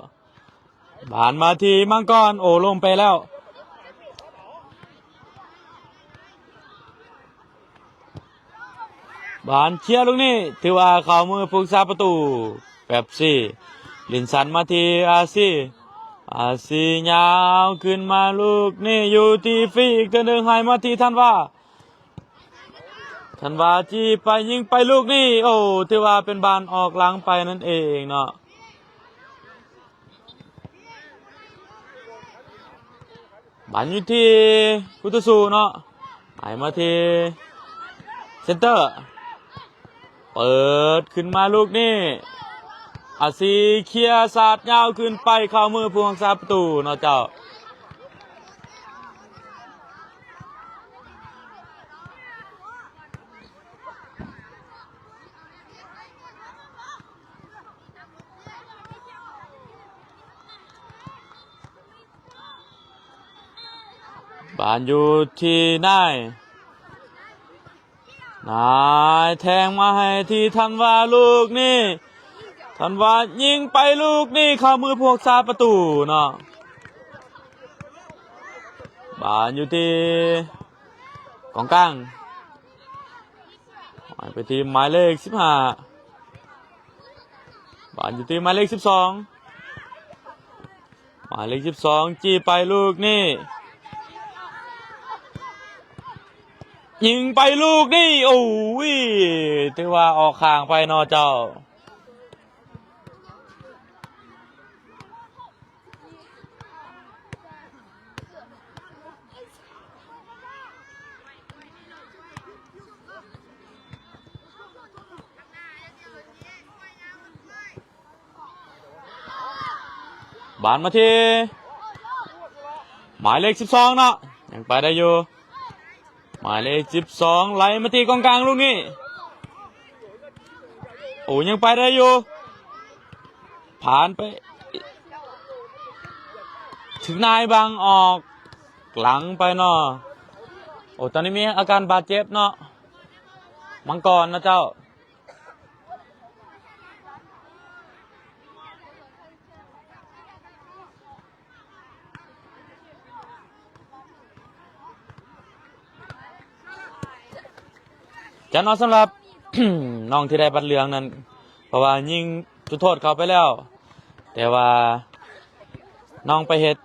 ບານມາທີ່ມັງກອນ ໂອ້ ລົງໄປແລ້ວ. ບານເຄຍລູກນີ້ ຖືວ່າເຂົ້າມືຜູ້ຮັກສາປະຕູ ແປັບຊີ ລິນສັນມາທີ່ອາຊີ ອາຊີຍາວຂຶ້ນມາລູກນີ້ ຢູ່ທີ່ຟຣີອີກເທື່ອໜຶ່ງ ໃຫ້ມາທີ່ທັນວາ ທັນວາຈີ້ໄປ ຍິງໄປລູກນີ້ ໂອ້ ຖືວ່າເປັນບານອອກຫຼັງໄປນັ້ນເອງເນາະ. ບານຢູ່ທີ່ຄູ່ຕໍ່ສູ້ເນາະ ໃຫ້ມາທີ່ເຊັນເຕີ ເປີດຂຶ້ນມາລູກນີ້ ອາຊີເຄຍສາດຍາວຂຶ້ນໄປ ເຂົ້າມືຜູ້ຮັກສາປະຕູເນາະເຈົ້າ. ບານຢູ່ທີ່ນາຍ ນາຍແທງມາໃຫ້ທີ່ທັນວາລູກນີ້ ທັນວາຍິງໄປລູກນີ້ ເຂົ້າມືຜູ້ຮັກສາປະຕູເນາະ. ບານຢູ່ທີ່ກອງກາງ ໃຫ້ໄປທີ່ໝາຍເລກສິບຫ້າ ບານຢູ່ທີ່ໝາຍເລກສິບສອງ ໝາຍເລກສິບສອງ ຈີ້ໄປລູກນີ້ ຍິງໄປລູກນີ້ ໂອ້ຍ ຖືວ່າອອກຂ້າງໄປເນາະເຈົ້າ. ບານມາທີ່ໝາຍເລກສິບສອງເນາະ ຍັງໄປໄດ້ຢູ່ ໝາຍເລກສິບສອງ ໄຫຼມາທີ່ກອງກາງລູກນີ້ ໂອ້ ຍັງໄປໄດ້ຢູ່ ຜ່ານໄປ ຖືກນາຍບັງອອກຫຼັງໄປເນາະ. ໂອ້ ຕອນນີ້ມີອາການບາດເຈັບເນາະ ມັງກອນເນາະເຈົ້າ. ຈະເນາະ ສຳລັບ ນ້ອງທີ່ໄດ້ບັດເຫຼືອງນັ້ນ ເພາະວ່າຍິງຈຸດໂທດເຂົ້າໄປແລ້ວ ແຕ່ວ່ານ້ອງໄປເຮັດ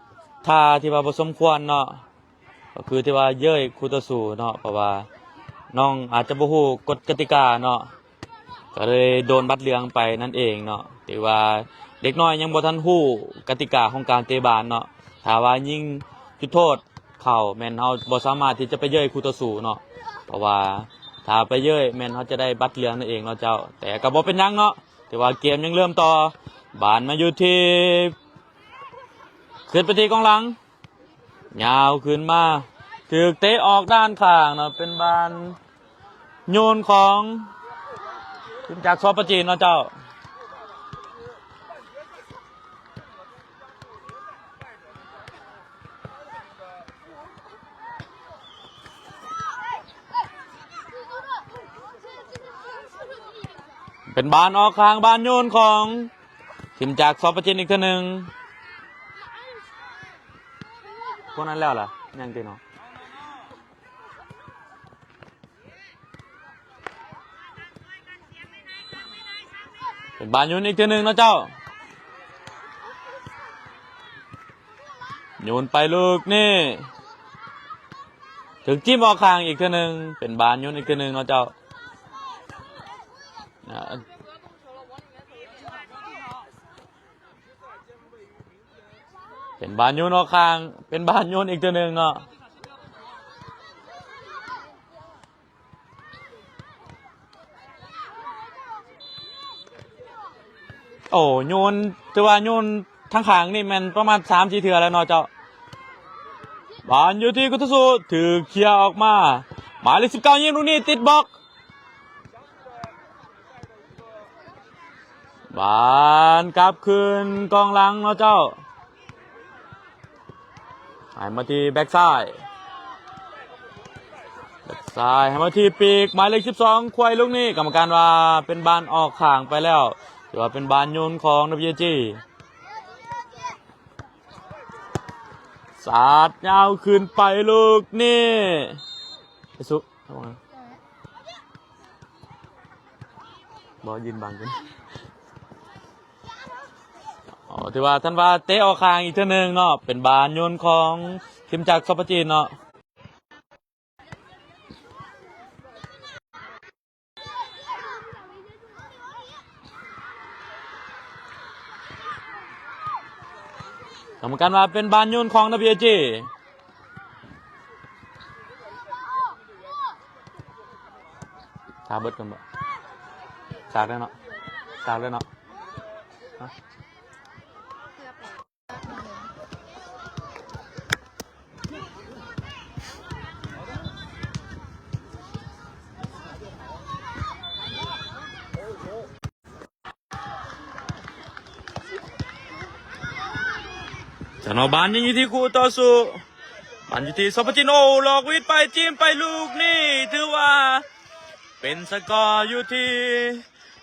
ທ່າທີ່ວ່າບໍ່ສົມຄວນເນາະ ກໍຄືທີ່ວ່າເຍີ້ຍຄູ່ຕໍ່ສູ້ເນາະ ເພາະວ່ານ້ອງອາດຈະບໍ່ຮູ້ກົດກະຕິກາເນາະ ກໍເລີຍໂດນບັດເຫຼືອງໄປນັ້ນເອງເນາະ. ຖືວ່າເດັກນ້ອຍຍັງບໍ່ທັນຮູ້ກະຕິກາຂອງການເຕະບານເນາະ ຖ້າວ່າຍິງຈຸດໂທດເຂົ້າ ແມ່ນເຮົາບໍ່ສາມາດທີ່ຈະໄປເຍີ້ຍຄູ່ຕໍ່ສູ້ເນາະ ເພາະວ່າຖ້າໄປເຍີ້ຍແມ່ນເຮົາຈະໄດ້ບັດເຫຼືອງນັ້ນເອງເນາະເຈົ້າ. ແຕ່ກໍບໍ່ເປັນຫຍັງເນາະ ຖືວ່າເກມຍັງເລີ່ມຕໍ່ ບານມາຢູ່ທີ່ ຂຶ້ນໄປທີ່ກອງຫຼັງ ຍາວຂຶ້ນມາ ຖືກເຕະອອກດ້ານຂ້າງເນາະ ເປັນບານໂຍນຂອງທີມຈາກ ສປ ຈີນ ເນາະເຈົ້າ. ເປັນບານອອກຂ້າງ ບານໂຍນຂອງທີມຈາກ ສປ ຈີນ ອີກເທື່ອໜຶ່ງ. ພວກນັ້ນແລ້ວລະ ຍັງຕິເນາະ. ເປັນບານໂຍນອີກເທື່ອໜຶ່ງເນາະເຈົ້າ. ໂຍນໄປລູກນີ້ ຖືກຈິ້ມອອກຂ້າງອີກເທື່ອໜຶ່ງ. ເປັນບານໂຍນອີກເທື່ອໜຶ່ງເນາະເຈົ້າ. ເປັນບານໂຍນອອກຂ້າງ ເປັນບານໂຍນອີກເທື່ອໜຶ່ງເນາະ. ໂອ້ ໂຍນ ຖືວ່າໂຍນທາງຂ້າງນີ້ແມ່ນປະມານສາມສີ່ເທື່ອແລ້ວເນາະເຈົ້າ. ບານຢູ່ທີ່ຄຸດທະສຸ ຖືກເຄຍອອກມາ ໝາຍເລກສິບເກົ້າ ຍິງລູກນີ້ຕິດບລັອກ. ບານກັບຄືນກອງຫຼັງເນາະເຈົ້າ. ໃຫ້ມາທີ່ແບັກຊ້າຍ ແບັກຊ້າຍໃຫ້ມາທີ່ປີກ ໝາຍເລກສິບສອງ ຄວາຍລູກນີ້ ກຳມະການວ່າເປັນບານອອກຂ້າງໄປແລ້ວ ຖືວ່າເປັນບານໂຍນຂອງ WAG. ສາດຍາວຂຶ້ນໄປລູກນີ້ ໄປສຸ ບໍ່ຢືນບັງກັນ. ອໍ ຖືວ່າທ່ານວ່າເຕະອອກຂ້າງອີກເທື່ອໜຶ່ງເນາະ ເປັນບານໂຍນຂອງທີມຈາກ ສປ ຈີນເນາະ. ກຳມະການວ່າເປັນບານໂຍນຂອງ WAG. ຖ້າເບິດກ່ອນບໍ່? ສາກແລ້ວເນາະ ສາກແລ້ວເນາະ. ຈະເນາະ ບານຍັງຢູ່ທີ່ຄູ່ຕໍ່ສູ້ ບານຢູ່ທີ່ ສປ ຈີນ. ໂອ້ ຫຼອກຫວີດໄປ ຈີນໄປລູກນີ້ ຖືວ່າເປັນສະກໍຢູ່ທີ່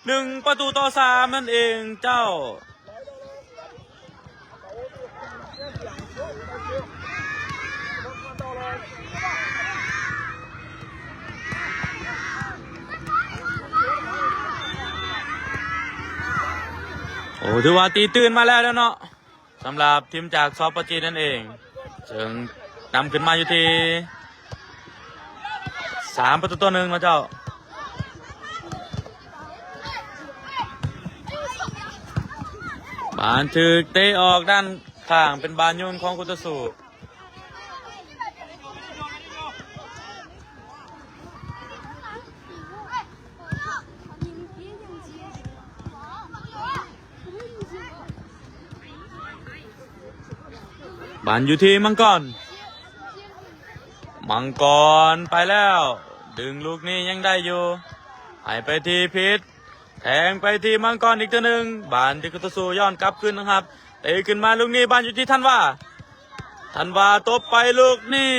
ໜຶ່ງປະຕູຕໍ່ສາມນັ້ນເອງເຈົ້າ. ໂອ້ ຖືວ່າຕີຕື່ນມາແລ້ວເນາະ. ສຳລັບທີມຈາກ ສປ ຈີນ ນັ້ນເອງ ເຊິ່ງນຳຂຶ້ນມາຢູ່ທີ່ສາມປະຕູຕໍ່ໜຶ່ງເນາະເຈົ້າ. ບານຖືກເຕະອອກດ້ານຂ້າງ ເປັນບານໂຍນຂອງຄູ່ຕໍ່ສູ້. ບານຢູ່ທີ່ມັງກອນ ມັງກອນໄປແລ້ວ ດຶງລູກນີ້ຍັງໄດ້ຢູ່ ໃຫ້ໄປທີ່ພິດ ແທງໄປທີ່ມັງກອນອີກເທື່ອໜຶ່ງ ບານທີ່ຄູ່ຕໍ່ສູ້ຍ້ອນກັບຄືນນະຄັບ ເຕະຂຶ້ນມາລູກນີ້ ບານຢູ່ທີ່ທັນວາ ທັນວາຕົບໄປລູກນີ້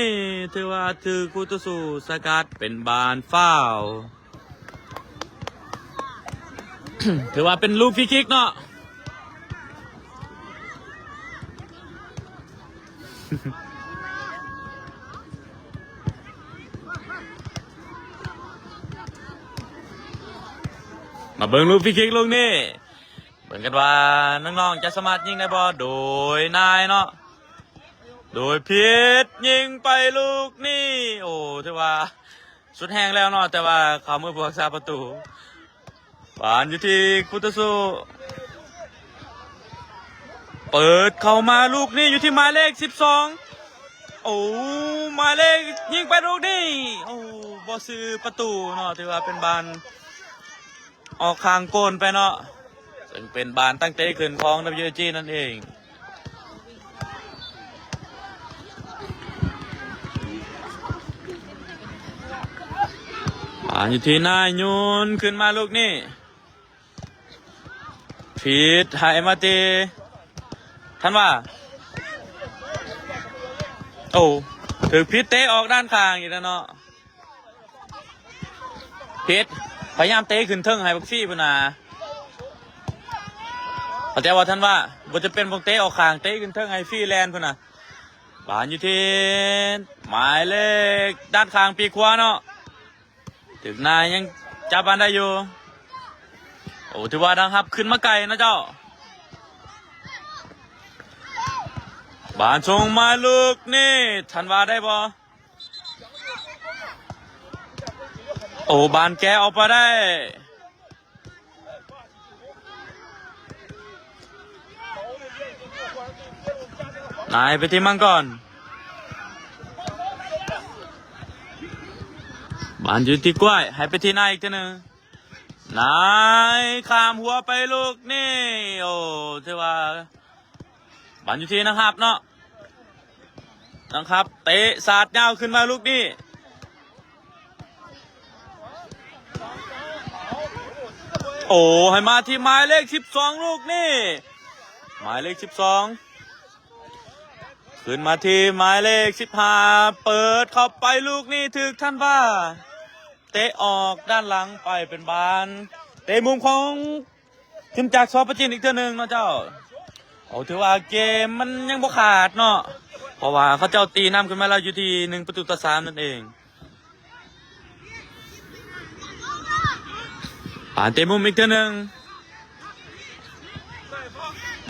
ຖືວ່າຖືກຄູ່ຕໍ່ສູ້ສະກັດ ເປັນບານຟາວ. ຖືວ່າເປັນລູກຟຣີຄິກເນາະ. ມາເບິ່ງລູກຟຣີຄິກລູກນີ້ ເບິ່ງກັນວ່ານ້ອງໆຈະສາມາດຍິງໄດ້ບໍ່ ໂດຍນາຍເນາະ ໂດຍພິດ ຍິງໄປລູກນີ້ ໂອ້ ຖືວ່າ ສຸດແຮງແລ້ວເນາະ ແຕ່ວ່າເຂົ້າມືຜູ້ຮັກສາປະຕູ. ບານຢູ່ທີ່ຄູ່ຕໍ່ສູ້ ເປີດເຂົ້າມາລູກນີ້ ຢູ່ທີ່ໝາຍເລກສິບສອງ ໂອ້ ໝາຍເລກຍິງໄປລູກນີ້ ໂອ້ ບໍ່ຊື່ປະຕູເນາະ ຖືວ່າເປັນບານ ອອກຂ້າງໂກນໄປເນາະ ເຊິ່ງເປັນບານຕັ້ງເຕະຂຶ້ນຂອງ WAG ນັ້ນເອງ. ບານຢູ່ທີ່ນາຍ ໂຍນຂຶ້ນມາລູກນີ້ ຜິດໃຫ້ມາຕິ ທັນວາ ໂອ້ ຖືກຜິດເຕະອອກດ້ານຂ້າງອີກແລ້ວເນາະ. ເພັດ ພະຍາຍາມເຕະຂຶ້ນເທິງໃຫ້ບັກຟີພຸ້ນນະ ເຂົ້າໃຈບໍ່ທັນວ່າ ບໍ່ຈຳເປັນຕ້ອງເຕະອອກຂ້າງ ເຕະຂຶ້ນເທິງໃຫ້ຟີແລ່ນພຸ້ນນະ. ບານຢູ່ທີ່ໝາຍເລກດ້ານຂ້າງປີກຂວາເນາະ ຖືກນາຍຍັງຈັບບານໄດ້ຢູ່. ໂອ້ ຖືວ່າທາງຮັບຂຶ້ນມາໄກນະເຈົ້າ. ບານສົ່ງມາລູກນີ້ ທັນວ່າໄດ້ບໍ່? ໂອ້ ບານແກະອອກໄປໄດ້ ນາຍໄປທີ່ມັງກອນ ບານຢູ່ທີ່ກ້ວຍ ໃຫ້ໄປທີ່ນາຍອີກເທື່ອໜຶ່ງ. ນາຍ ຂ້າມຫົວໄປລູກນີ້ ໂອ້ ຖືວ່າບານຢູ່ທີ່ນັກຮັບເນາະ ນັກຮັບເຕະສາດຍາວຂຶ້ນມາລູກນີ້ ໂອ້ ໃຫ້ມາທີ່ໝາຍເລກສິບສອງ ລູກນີ້ ໝາຍເລກສິບສອງ ຂຶ້ນມາທີ່ໝາຍເລກສິບຫ້າ ເປີດເຂົ້າໄປລູກນີ້ ຖືກທັນວາ ເຕະອອກດ້ານຫຼັງໄປ ເປັນບານເຕະມຸມຂອງທີມຈາກ ສປ ຈີນ ອີກເທື່ອໜຶ່ງເນາະເຈົ້າ. ໂອ້ ຖືວ່າເກມມັນຍັງບໍ່ຂາດເນາະ ເພາະວ່າເຂົາເຈົ້າຕີນຳຂຶ້ນມາແລ້ວຢູ່ທີ່ໜຶ່ງປະຕູຕໍ່ສາມນັ້ນເອງ. ບານເຕະມຸມອີກເທື່ອໜຶ່ງ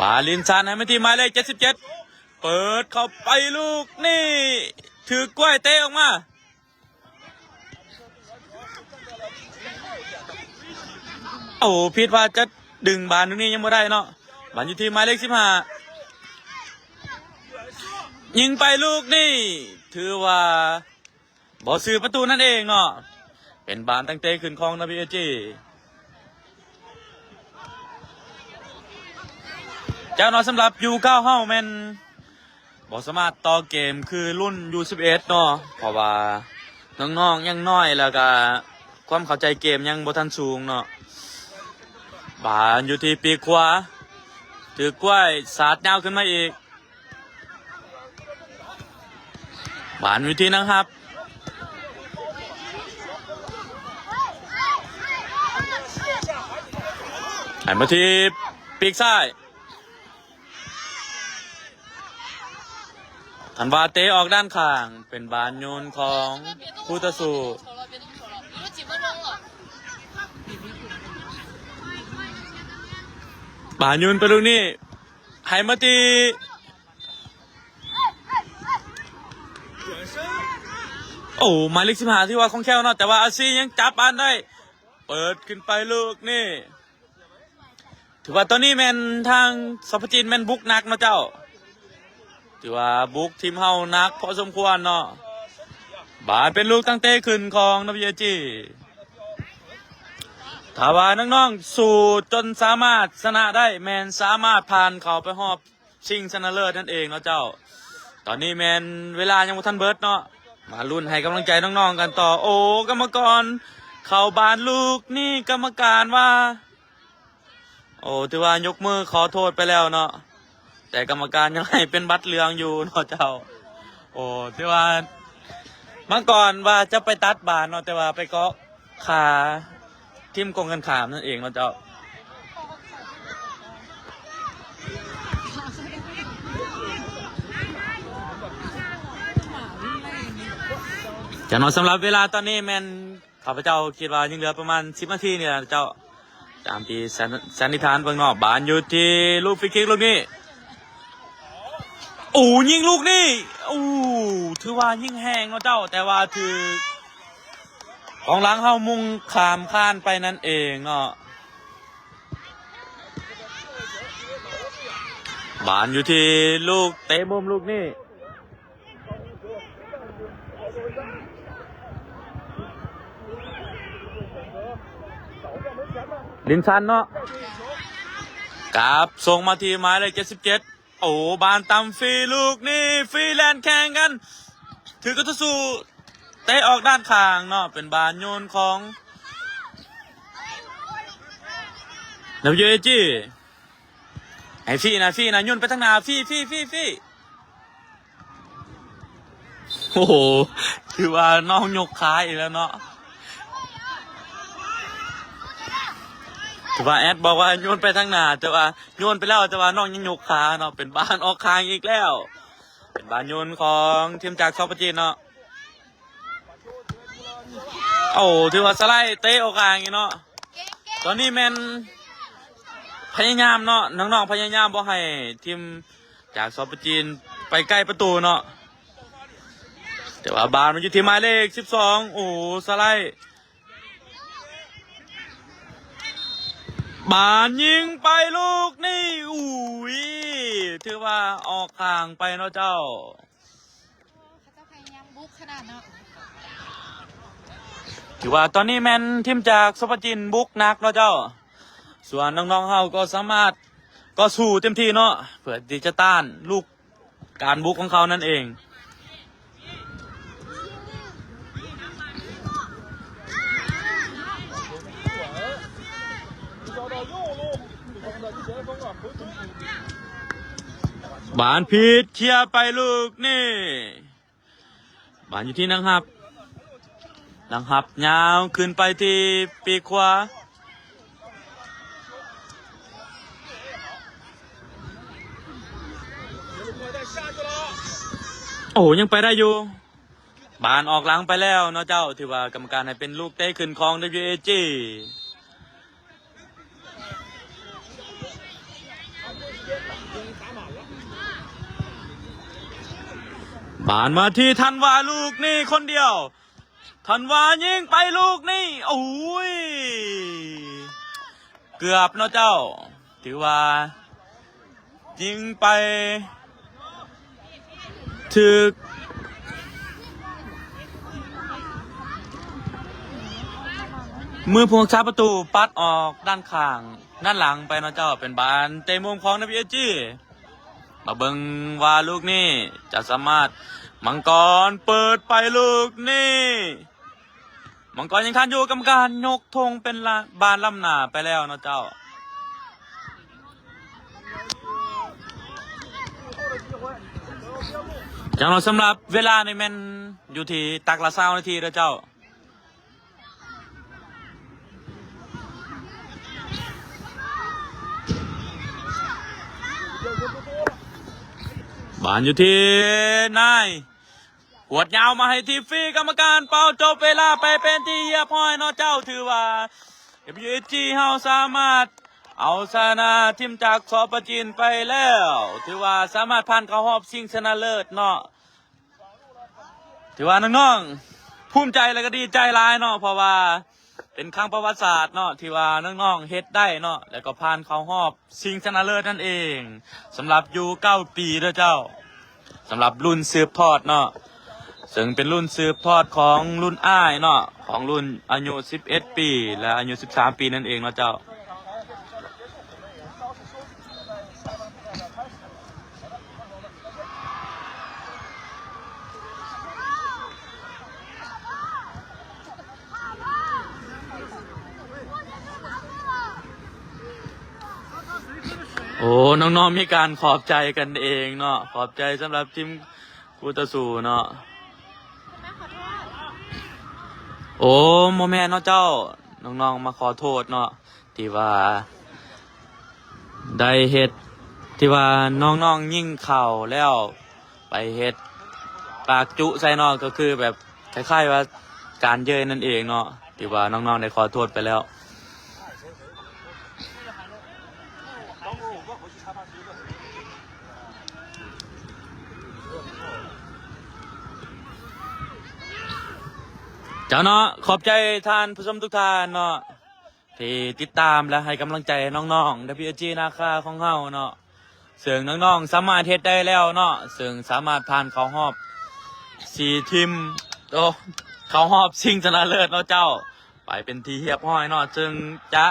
ບານຫຼິ້ນສັ້ນໃຫ້ມາທີ່ໝາຍເລກເຈັດສິບເຈັດ ເປີດເຂົ້າໄປລູກນີ້ ຖືກກ້ວຍເຕະອອກມາ ໂອ້ ຜິດວ່າຈະດຶງບານລູກນີ້ຍັງບໍ່ໄດ້ເນາະ ບານຢູ່ທີ່ໝາຍເລກສິບຫ້າ ຍິງໄປລູກນີ້ ຖືວ່າ ບໍ່ຊື່ປະຕູນັ້ນເອງເນາະ ເປັນບານຕັ້ງເຕະຂຶ້ນຂອງ ນະວີເອຈີ ຈາກນັ້ນສຳລັບ ຢູເກົ້າ ເຮົາແມ່ນບໍ່ສາມາດຕໍ່ເກມຄືລຸ້ນ ຢູສິບເອັດ ເນາະ ເພາະວ່ານ້ອງໆຍັງນ້ອຍ ແລ້ວກະຄວາມເຂົ້າໃຈເກມຍັງບໍ່ທັນສູງເນາະ ບານຢູ່ທີ່ປີກຂວາ ຖືກກ້ວຍສາດຍາວຂຶ້ນມາອີກ ບານຢູ່ທີ່ນັກຮັບ ໃຫ້ມາທີ່ປີກຊ້າຍ ທັນວາເຕະອອກດ້ານຂ້າງ ເປັນບານໂຍນຂອງຜູ້ຕໍ່ສູ້ ບານໂຍນໄປລູກນີ້ ໃຫ້ມາທີ່ ໂອ້ ໝາຍເລກສິບຫ້າ ຖືວ່າຄ່ອງແຄ້ວເນາະ ແຕ່ວ່າອາຊີຍັງຈັບບານໄດ້ ເປີດຂຶ້ນໄປລູກນີ້ ຖືວ່າຕອນນີ້ແມ່ນທາງ ສປ ຈີນ ແມ່ນບຸກໜັກເນາະເຈົ້າ ຖືວ່າບຸກທີມເຮົາໜັກພໍສົມຄວນເນາະ ບາດເປັນລູກຕັ້ງເຕະຂຶ້ນຂອງ ນະວີເອຈີ ຖ້າວ່ານ້ອງໆສູ້ຈົນສາມາດຊະນະໄດ້ ແມ່ນສາມາດຜ່ານເຂົ້າໄປຮອບ ຊິງຊະນະເລີດນັ້ນເອງເນາະເຈົ້າ. ຕອນນີ້ແມ່ນເວລາຍັງບໍ່ທັນເບິດເນາະ. ມາລຸ້ນໃຫ້ກຳລັງໃຈນ້ອງໆກັນຕໍ່. ໂອ້ ກຳມະກອນເຂົ້າບານລູກນີ້ ກຳມະການວ່າ ໂອ້ ຖືວ່າຍົກມືຂໍໂທດໄປແລ້ວເນາະ, ແຕ່ກຳມະການຍັງໃຫ້ເປັນບັດເຫຼືອງຢູ່ເນາະເຈົ້າ. ໂອ້ ຖືວ່າ ມັງກອນວ່າຈະໄປຕັດບານເນາະ ແຕ່ວ່າໄປເກາະ ຂາທີມກົງກັນຂ້າມນັ້ນເອງເນາະເຈົ້າ. ຈາກນັ້ນສຳລັບເວລາຕອນນີ້ແມ່ນ ຂ້າພະເຈົ້າຄິດວ່າຍັງເຫຼືອປະມານສິບນາທີນີ້ລະເຈົ້າ ຕາມທີ່ສັນ ສັນນິຖານເບິ່ງເນາະ. ບານຢູ່ທີ່ລູກຟຣີຄິກລູກນີ້ ໂອ້ ຍິງລູກນີ້ ໂອ້ ຖືວ່າຍິງແຮງເນາະເຈົ້າ ແຕ່ວ່າຖືກ ກອງຫຼັງເຮົາມຸງຂ້າມຄານໄປນັ້ນເອງເນາະ. ບານຢູ່ທີ່ລູກເຕະມຸມລູກນີ້ ລິນຊັນເນາະ ກັບສົ່ງມາທີ່ໝາຍເລກເຈັດສິບເຈັດ. ໂອ້ ບານຕຳຟຣີລູກນີ້ ຟຣີແລ່ນແຂ່ງກັນ ຖືກກະຕູຊູເຕະອອກດ້ານຂ້າງເນາະ. ເປັນບານໂຍນຂອງ ດັບເບິນຢູເອຈີ ໃຫ້ຟຣີນະ ຟຣີນະ ໂຍນໄປທາງໜ້າ ຟຣີ ຟຣີ ຟຣີ ຟຣີ. ໂອ້ໂຫ ຖືວ່ານ້ອງຍົກຂາອີກແລ້ວເນາະ. ຖືວ່າແອດບອກວ່າໂຍນໄປທາງໜ້າ ແຕ່ວ່າໂຍນໄປແລ້ວ ແຕ່ວ່ານ້ອງຍັງຍົກຂາເນາະ. ເປັນບານອອກຂ້າງອີກແລ້ວ ເປັນບານໂຍນຂອງທີມຈາກ ສປ ຈີນ ເນາະ. ໂອ້ ຖືວ່າສະໄລເຕະອອກຂ້າງອີກເນາະ. ຕອນນີ້ແມ່ນພະຍາຍາມເນາະ ນ້ອງໆພະຍາຍາມບໍ່ໃຫ້ທີມຈາກ ສປ ຈີນ ໄປໃກ້ປະຕູເນາະ. ແຕ່ວ່າບານມັນຢູ່ທີ່ໝາຍເລກສິບສອງ. ໂອ້ ສະໄລ ບານຍິງໄປລູກນີ້ ອຸ້ຍ ຖືວ່າອອກຂ້າງໄປເນາະເຈົ້າ. ໂອ້ ເຂົາເຈົ້າພະຍາຍາມບຸກຂະໜາດເນາະ. ເ ຖືວ່າຕອນນີ້ແມ່ນທີມຈາກສປປະຈີນບຸກໜັກເນາະເຈົ້າ. ສ່ວນນ້ອງໆເຮົາກໍສາມາດຕໍ່ສູ້ເຕັມທີ່ເນາະ ເພື່ອທີ່ຈະຕ້ານລູກການບຸກຂອງເຂົານັ້ນເອງ. ບານຜິດ ເຄຍໄປລູກນີ້. ບານຢູ່ທີ່ນັກຮັບ, ນັກຮັບຍາວຂຶ້ນໄປທີ່ປີກຂວາ. ໂອ້ ຍັງໄປໄດ້ຢູ່. ບານອອກຫຼັງໄປແລ້ວເນາະເຈົ້າ, ຖືວ່າກຳມະການໃຫ້ເປັນລູກເຕະຂຶ້ນຂອງ WAG. ບານມາທີ່ທັນວາ ລູກນີ້ຄົນດຽວ, ທັນວາຍິງໄປລູກນີ້ ໂອ້ຍ ເກືອບເນາະເຈົ້າ, ຖືວ່າຍິງໄປ ຖືກມືຜູ້ຮັກສາປະຕູປັດອອກດ້ານຂ້າງ ດ້ານຫຼັງໄປເນາະເຈົ້າ. ເປັນບານເຕະມຸມຂອງ WAG. ມາເບິ່ງວ່າລູກນີ້ຈະສາມາດ, ມັງກອນເປີດໄປລູກນີ້. ມັງກອນຍັງທັນຢູ່, ກຳມະການຍົກທງເປັນລະ ບານລ້ຳໜ້າໄປແລ້ວເນາະເຈົ້າ. ຈັ່ງເນາະ, ສຳລັບເວລານີ້ແມ່ນຢູ່ທີ່ຕັກລະຊາວນາທີເດີເຈົ້າ. ບານຢູ່ທີ່ນາຍ. ກວດຍາວມາໃຫ້ທີມຟຣີ, ກຳມະການເປົ່າຈົບເວລາໄປເປັນທີ່ຮຽບຮ້ອຍເນາະເຈົ້າ. ຖືວ່າ WAG ເຮົາສາມາດເອົາຊະນະທີມຈາກ ສປ ຈີນ ໄປແລ້ວ, ຖືວ່າສາມາດຜ່ານເຂົ້າຮອບຊິງຊະນະເລີດເນາະ. ຖືວ່ານ້ອງໆພູມໃຈ ແລະ ກໍດີໃຈຫຼາຍເນາະ, ເພາະວ່າ ເປັນຄັ້ງປະຫວັດສາດເນາະ ທີ່ວ່ານ້ອງໆເຮັດໄດ້ເນາະ ແລ້ວກໍຜ່ານເຂົ້າຮອບຊິງຊະນະເລີດນັ້ນເອງ ສຳລັບຢູ່ເກົ້າປີເດີເຈົ້າ. ສຳລັບລຸ້ນສືບທອດເນາະ ເຊິ່ງເປັນລຸ້ນສືບທອດຂອງລຸ້ນອ້າຍເນາະ ຂອງລຸ້ນອາຍຸສິບເອັດປີ ແລະ ອາຍຸສິບສາມປີນັ້ນເອງເນາະເຈົ້າ. ໂອ້ ນ້ອງໆມີການຂອບໃຈກັນເອງເນາະ, ຂອບໃຈສຳລັບທີມຄູ່ຕໍ່ສູ້ເນາະ. ໂອ້ ບໍ່ແມ່ນເນາະເຈົ້າ, ນ້ອງໆມາຂໍໂທດເນາະ ທີ່ວ່າໄດ້ເຮັດ ທີ່ວ່ານ້ອງໆຍິງເຂົ້າແລ້ວໄປເຮັດປາກຈຸໃສ່ເນາະ, ກໍຄືແບບຄ້າຍໆວ່າການເຍີ້ຍນັ້ນເອງເນາະ, ທີ່ວ່ານ້ອງໆໄດ້ຂໍໂທດໄປແລ້ວ. ເຈົ້າເນາະ, ຂອອບໃຈທ່ານຜູ້ຊົມທຸກທ່ານເນາະ ທີ່ຕິດຕາມ ແລະ ໃຫ້ກຳລັງໃຈນ້ອງໆ WAG ນາຄາຂອງເຮົາເນາະ, ເຊິ່ງນ້ອງໆສາມາດເຮັດໄດ້ແລ້ວເນາະ, ເຊິ່ງສາມາດຜ່ານເຂົ້າຮອບສີ່ທີມ ໂອ້ ເຂົ້າຮອບຊິງຊະນະເລີດເນາະເຈົ້າ ໄປເປັນທີ່ຮຽບຮ້ອຍເນາະ, ເຊິ່ງຈະ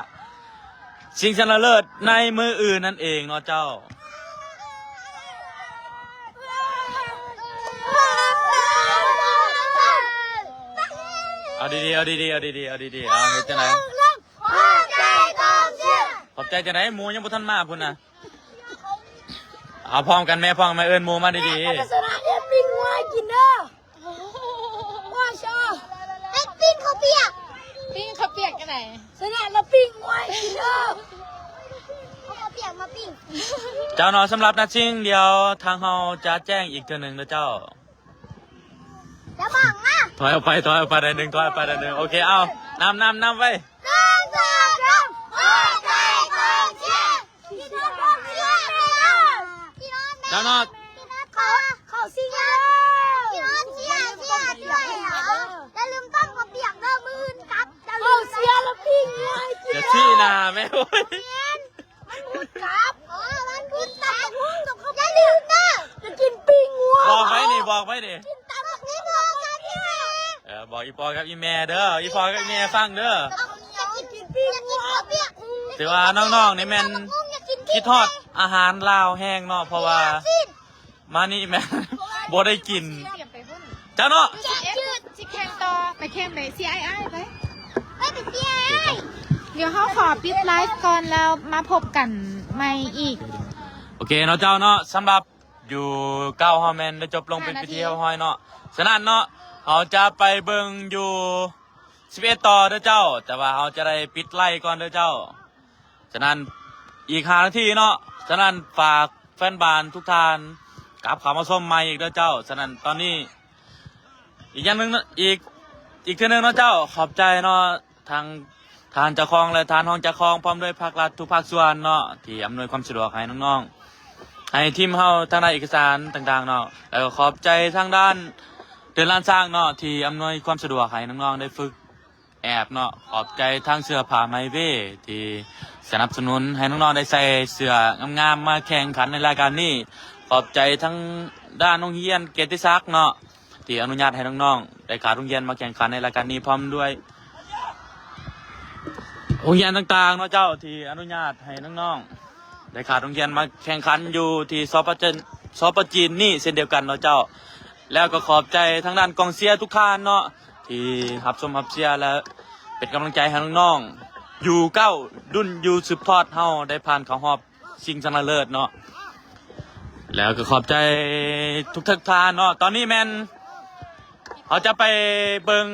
ຊິງຊະນະເລີດໃນມື້ອື່ນນັ້ນເອງເນາະເຈົ້າ. ເອົາດີໆ ເອົາດີໆ ເອົາດີໆ ເອົາດີໆ ເອົາເຮັດຈັ່ງໃດ? ຂອບໃຈກອງເຊຍ. ຂອບໃຈຈັ່ງໃດ? ໝູ່ຍັງບໍ່ທັນມາພຸ້ນນະ. ເອົາພ້ອມກັນແມ່, ພ້ອມແມ່, ເອີ້ນໝູ່ມາດີໆ. ໃຜຊະນະເຮັດປີ້ງງົວໃຫ້ກິນເດີ. ມາຊາ ເຮັດປີ້ງເຂົ້າປຽກ. ປີ້ງເຂົ້າປຽກຈັ່ງໃດ? ຊະນະແລ້ວປີ້ງງົວໃຫ້ກິນເດີ. ເອົາເຂົ້າປຽກມາປີ້ງ. ເຈົ້າເນາະ, ສຳລັບນັດຊິງ ດຽວທາງເຮົາຈະແຈ້ງອີກເທື່ອໜຶ່ງເດີເຈົ້າ. ຈະບັງນະ. ຖອຍອອກໄປ, ຖອຍອອກໄປໜ້ອຍໜຶ່ງ, ຖອຍອອກໄປໜ້ອຍໜຶ່ງ. ໂອເຄ, ເອົາ, ນຳ, ນຳ, ນຳໄວ້. ໜຶ່ງ ສອງ ສາມ ຂອບໃຈກອງເຊຍ. ເຈົ້ານອດ ເຂົ້າ ເຂົ້າຊິງແລ້ວ. ຢ່າລືມຕ້ອງເຂົ້າປຽກເດີ ມື້ອື່ນກັບ. ເຈົ້າເຊຍລະປີ້ງງ່າຍ. ຢ່າຊີ້ໜ້າແມ່ ໂອ້ຍ. ມັນຮູ້ຈັກ. ອໍ ມັນຮູ້ຈັກ. ຢ່າລືມເດີ ຈະກິນປີ້ງງົວ. ບອກໄປນີ້ ບອກໄປນີ້. ກິນຕຳບັກຫຸ່ງກັບ ເອີ ບອກອີ່ປໍກັບອີ່ ແມ່ເດີ ອີພໍ່ກັບແມ່ຟັງເດີ. ຖືວ່ານ້ອງໆນີ້ແມ່ນຄິດຮອດອາຫານລາວແຮງເນາະ ເພາະວ່າມານີ້ແມ່ນບໍ່ໄດ້ກິນ ເຈົ້າເນາະ. ຊິແຂ່ງຕໍ່ ໄປແຂ່ງໄປ ເຊຍອ້າຍໄປ ໄປເຊຍອ້າຍ. ດຽວເຮົາຂໍປິດໄລຟ໌ກ່ອນ ແລ້ວມາພົບກັນໃໝ່ອີກ. ໂອເຄເນາະເຈົ້າເນາະ. ສຳລັບຢູ່ເກົ້າເຮົາແມ່ນໄດ້ຈົບລົງເປັນພິທີຮຽບຮ້ອຍເນາະ. ສະນັ້ນເນາະ ເຮົາຈະໄປເບິ່ງຢູ່ສິບເອັດຕໍ່ເດີເຈົ້າ, ແຕ່ວ່າເຮົາຈະໄດ້ປິດໄລຟ໌ກ່ອນເດີເຈົ້າ. ສະນັ້ນອີກຫ້ານາທີເນາະ, ສະນັ້ນຝາກແຟນບານທຸກທ່ານກັບເຂົ້າມາຊົມໃໝ່ອີກເດີເຈົ້າ. ສະນັ້ນຕອນນີ້ ອີກຢ່າງໜຶ່ງເນາະ ອີກ ອີກເທື່ອໜຶ່ງເນາະເຈົ້າ, ຂອບໃຈເນາະ ທັງທ່ານເຈົ້າຂອງ ແລະ ທ່ານຮອງເຈົ້າຂອງ ພ້ອມດ້ວຍພາກລັດທຸກພາກສ່ວນເນາະ ທີ່ອຳນວຍຄວາມສະດວກໃຫ້ນ້ອງໆ, ໃຫ້ທີມເຮົາທາງດ້ານເອກະສານຕ່າງໆເນາະ. ແລ້ວກໍຂອບໃຈທາງດ້ານເດີ່ນລ້ານຊ້າງເນາະ ທີ່ອຳນວຍຄວາມສະດວກໃຫ້ນ້ອງໆໄດ້ຝຶກແອບເນາະ. ຂອບໃຈທາງເສື້ອຜ້າໄມເວ ທີ່ສະໜັບສະໜູນໃຫ້ນ້ອງໆໄດ້ໃສ່ເສື້ອງາມໆມາແຂ່ງຂັນໃນລາຍການນີ້. ຂອບໃຈທາງດ້ານໂຮງຮຽນເກຍດຕິສັກເນາະ ທີ່ອະນຸຍາດໃຫ້ນ້ອງໆໄດ້ຂາດໂຮງຮຽນມາແຂ່ງຂັນໃນລາຍການນີ້ ພ້ອມດ້ວຍໂຮງຮຽນຕ່າງໆເນາະເຈົ້າ ທີ່ອະນຸຍາດໃຫ້ນ້ອງໆໄດ້ຂາດໂຮງຮຽນມາແຂ່ງຂັນຢູ່ທີ່ ສປ ຈີນ ສປ ຈີນນີ້ເຊັ່ນດຽວກັນເນາະເຈົ້າ. ແລ້ວກໍຂອບໃຈທາງດ້ານກອງເຊຍທຸກທ່ານເນາະ ທີ່ຮັບຊົມຮັບເຊຍ ແລະ ເປັນກຳລັງໃຈໃຫ້ນ້ອງໆ ຢູເກົ້າ ລຸ້ນຢູສືບທອດເຮົາໄດ້ຜ່ານເຂົ້າຮອບຊິງຊະນະເລີດເນາະ. ແລ້ວກໍຂອບໃຈທຸກໆທ່ານເນາະ. ຕອນນີ້ແມ່ນເຮົາຈະໄປເບິ່ງ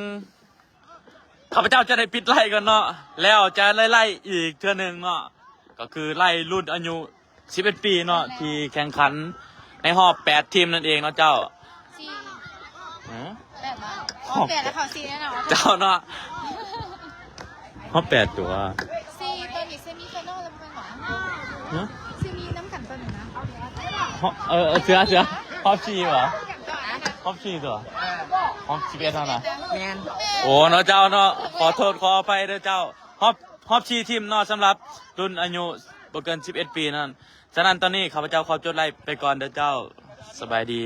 ຂ້າພະເຈົ້າຈະໄດ້ປິດໄລຟ໌ກ່ອນເນາະ ແລ້ວຈະໄລ່ໆອີກເທື່ອໜຶ່ງເນາະ, ກໍຄືໄລຟ໌ລຸ້ນອາຍຸສິບເອັດປີເນາະ ທີ່ແຂ່ງຂັນໃນຮອບແປດທີມນັ້ນເອງເນາະເຈົ້າ. ສີ່ ຮະ? ແປດບໍ? ຮອບແປດແລ້ວເຂົ້າສີ່ແນ່ນອນ ເຈົ້າເນາະ. ຮອບແປດຕົວະ ສີ່ ຕອນນີ້ເຊມີໄຟນອລແລ້ວບໍ່ແມ່ນຫວາ? ຮະ? ເຊມີນຳກັນຕອນນີ້ນະ. ຮອບ ເອີ ເອີ ເສືອ ເສືອ ຮອບສີ່ຫວາ? ຮອບສີ່ຕົວະ ຮອບສິບເອັດຫັ້ນນະ. ແມ່ນ. ໂອ້ ເນາະເຈົ້າເນາະ, ຂໍໂທດຂໍອະໄພເດີເຈົ້າ. ຮອບ ຮອບສີ່ທີມເນາະ ສຳລັບລຸ້ນອາຍຸບໍ່ເກີນສິບເອັດປີນັ້ນ. ສະນັ້ນຕອນນີ້ຂ້າພະເຈົ້າຂໍຈົດໄລຟ໌ໄປກ່ອນເດີເຈົ້າ. ສະບາຍດີ.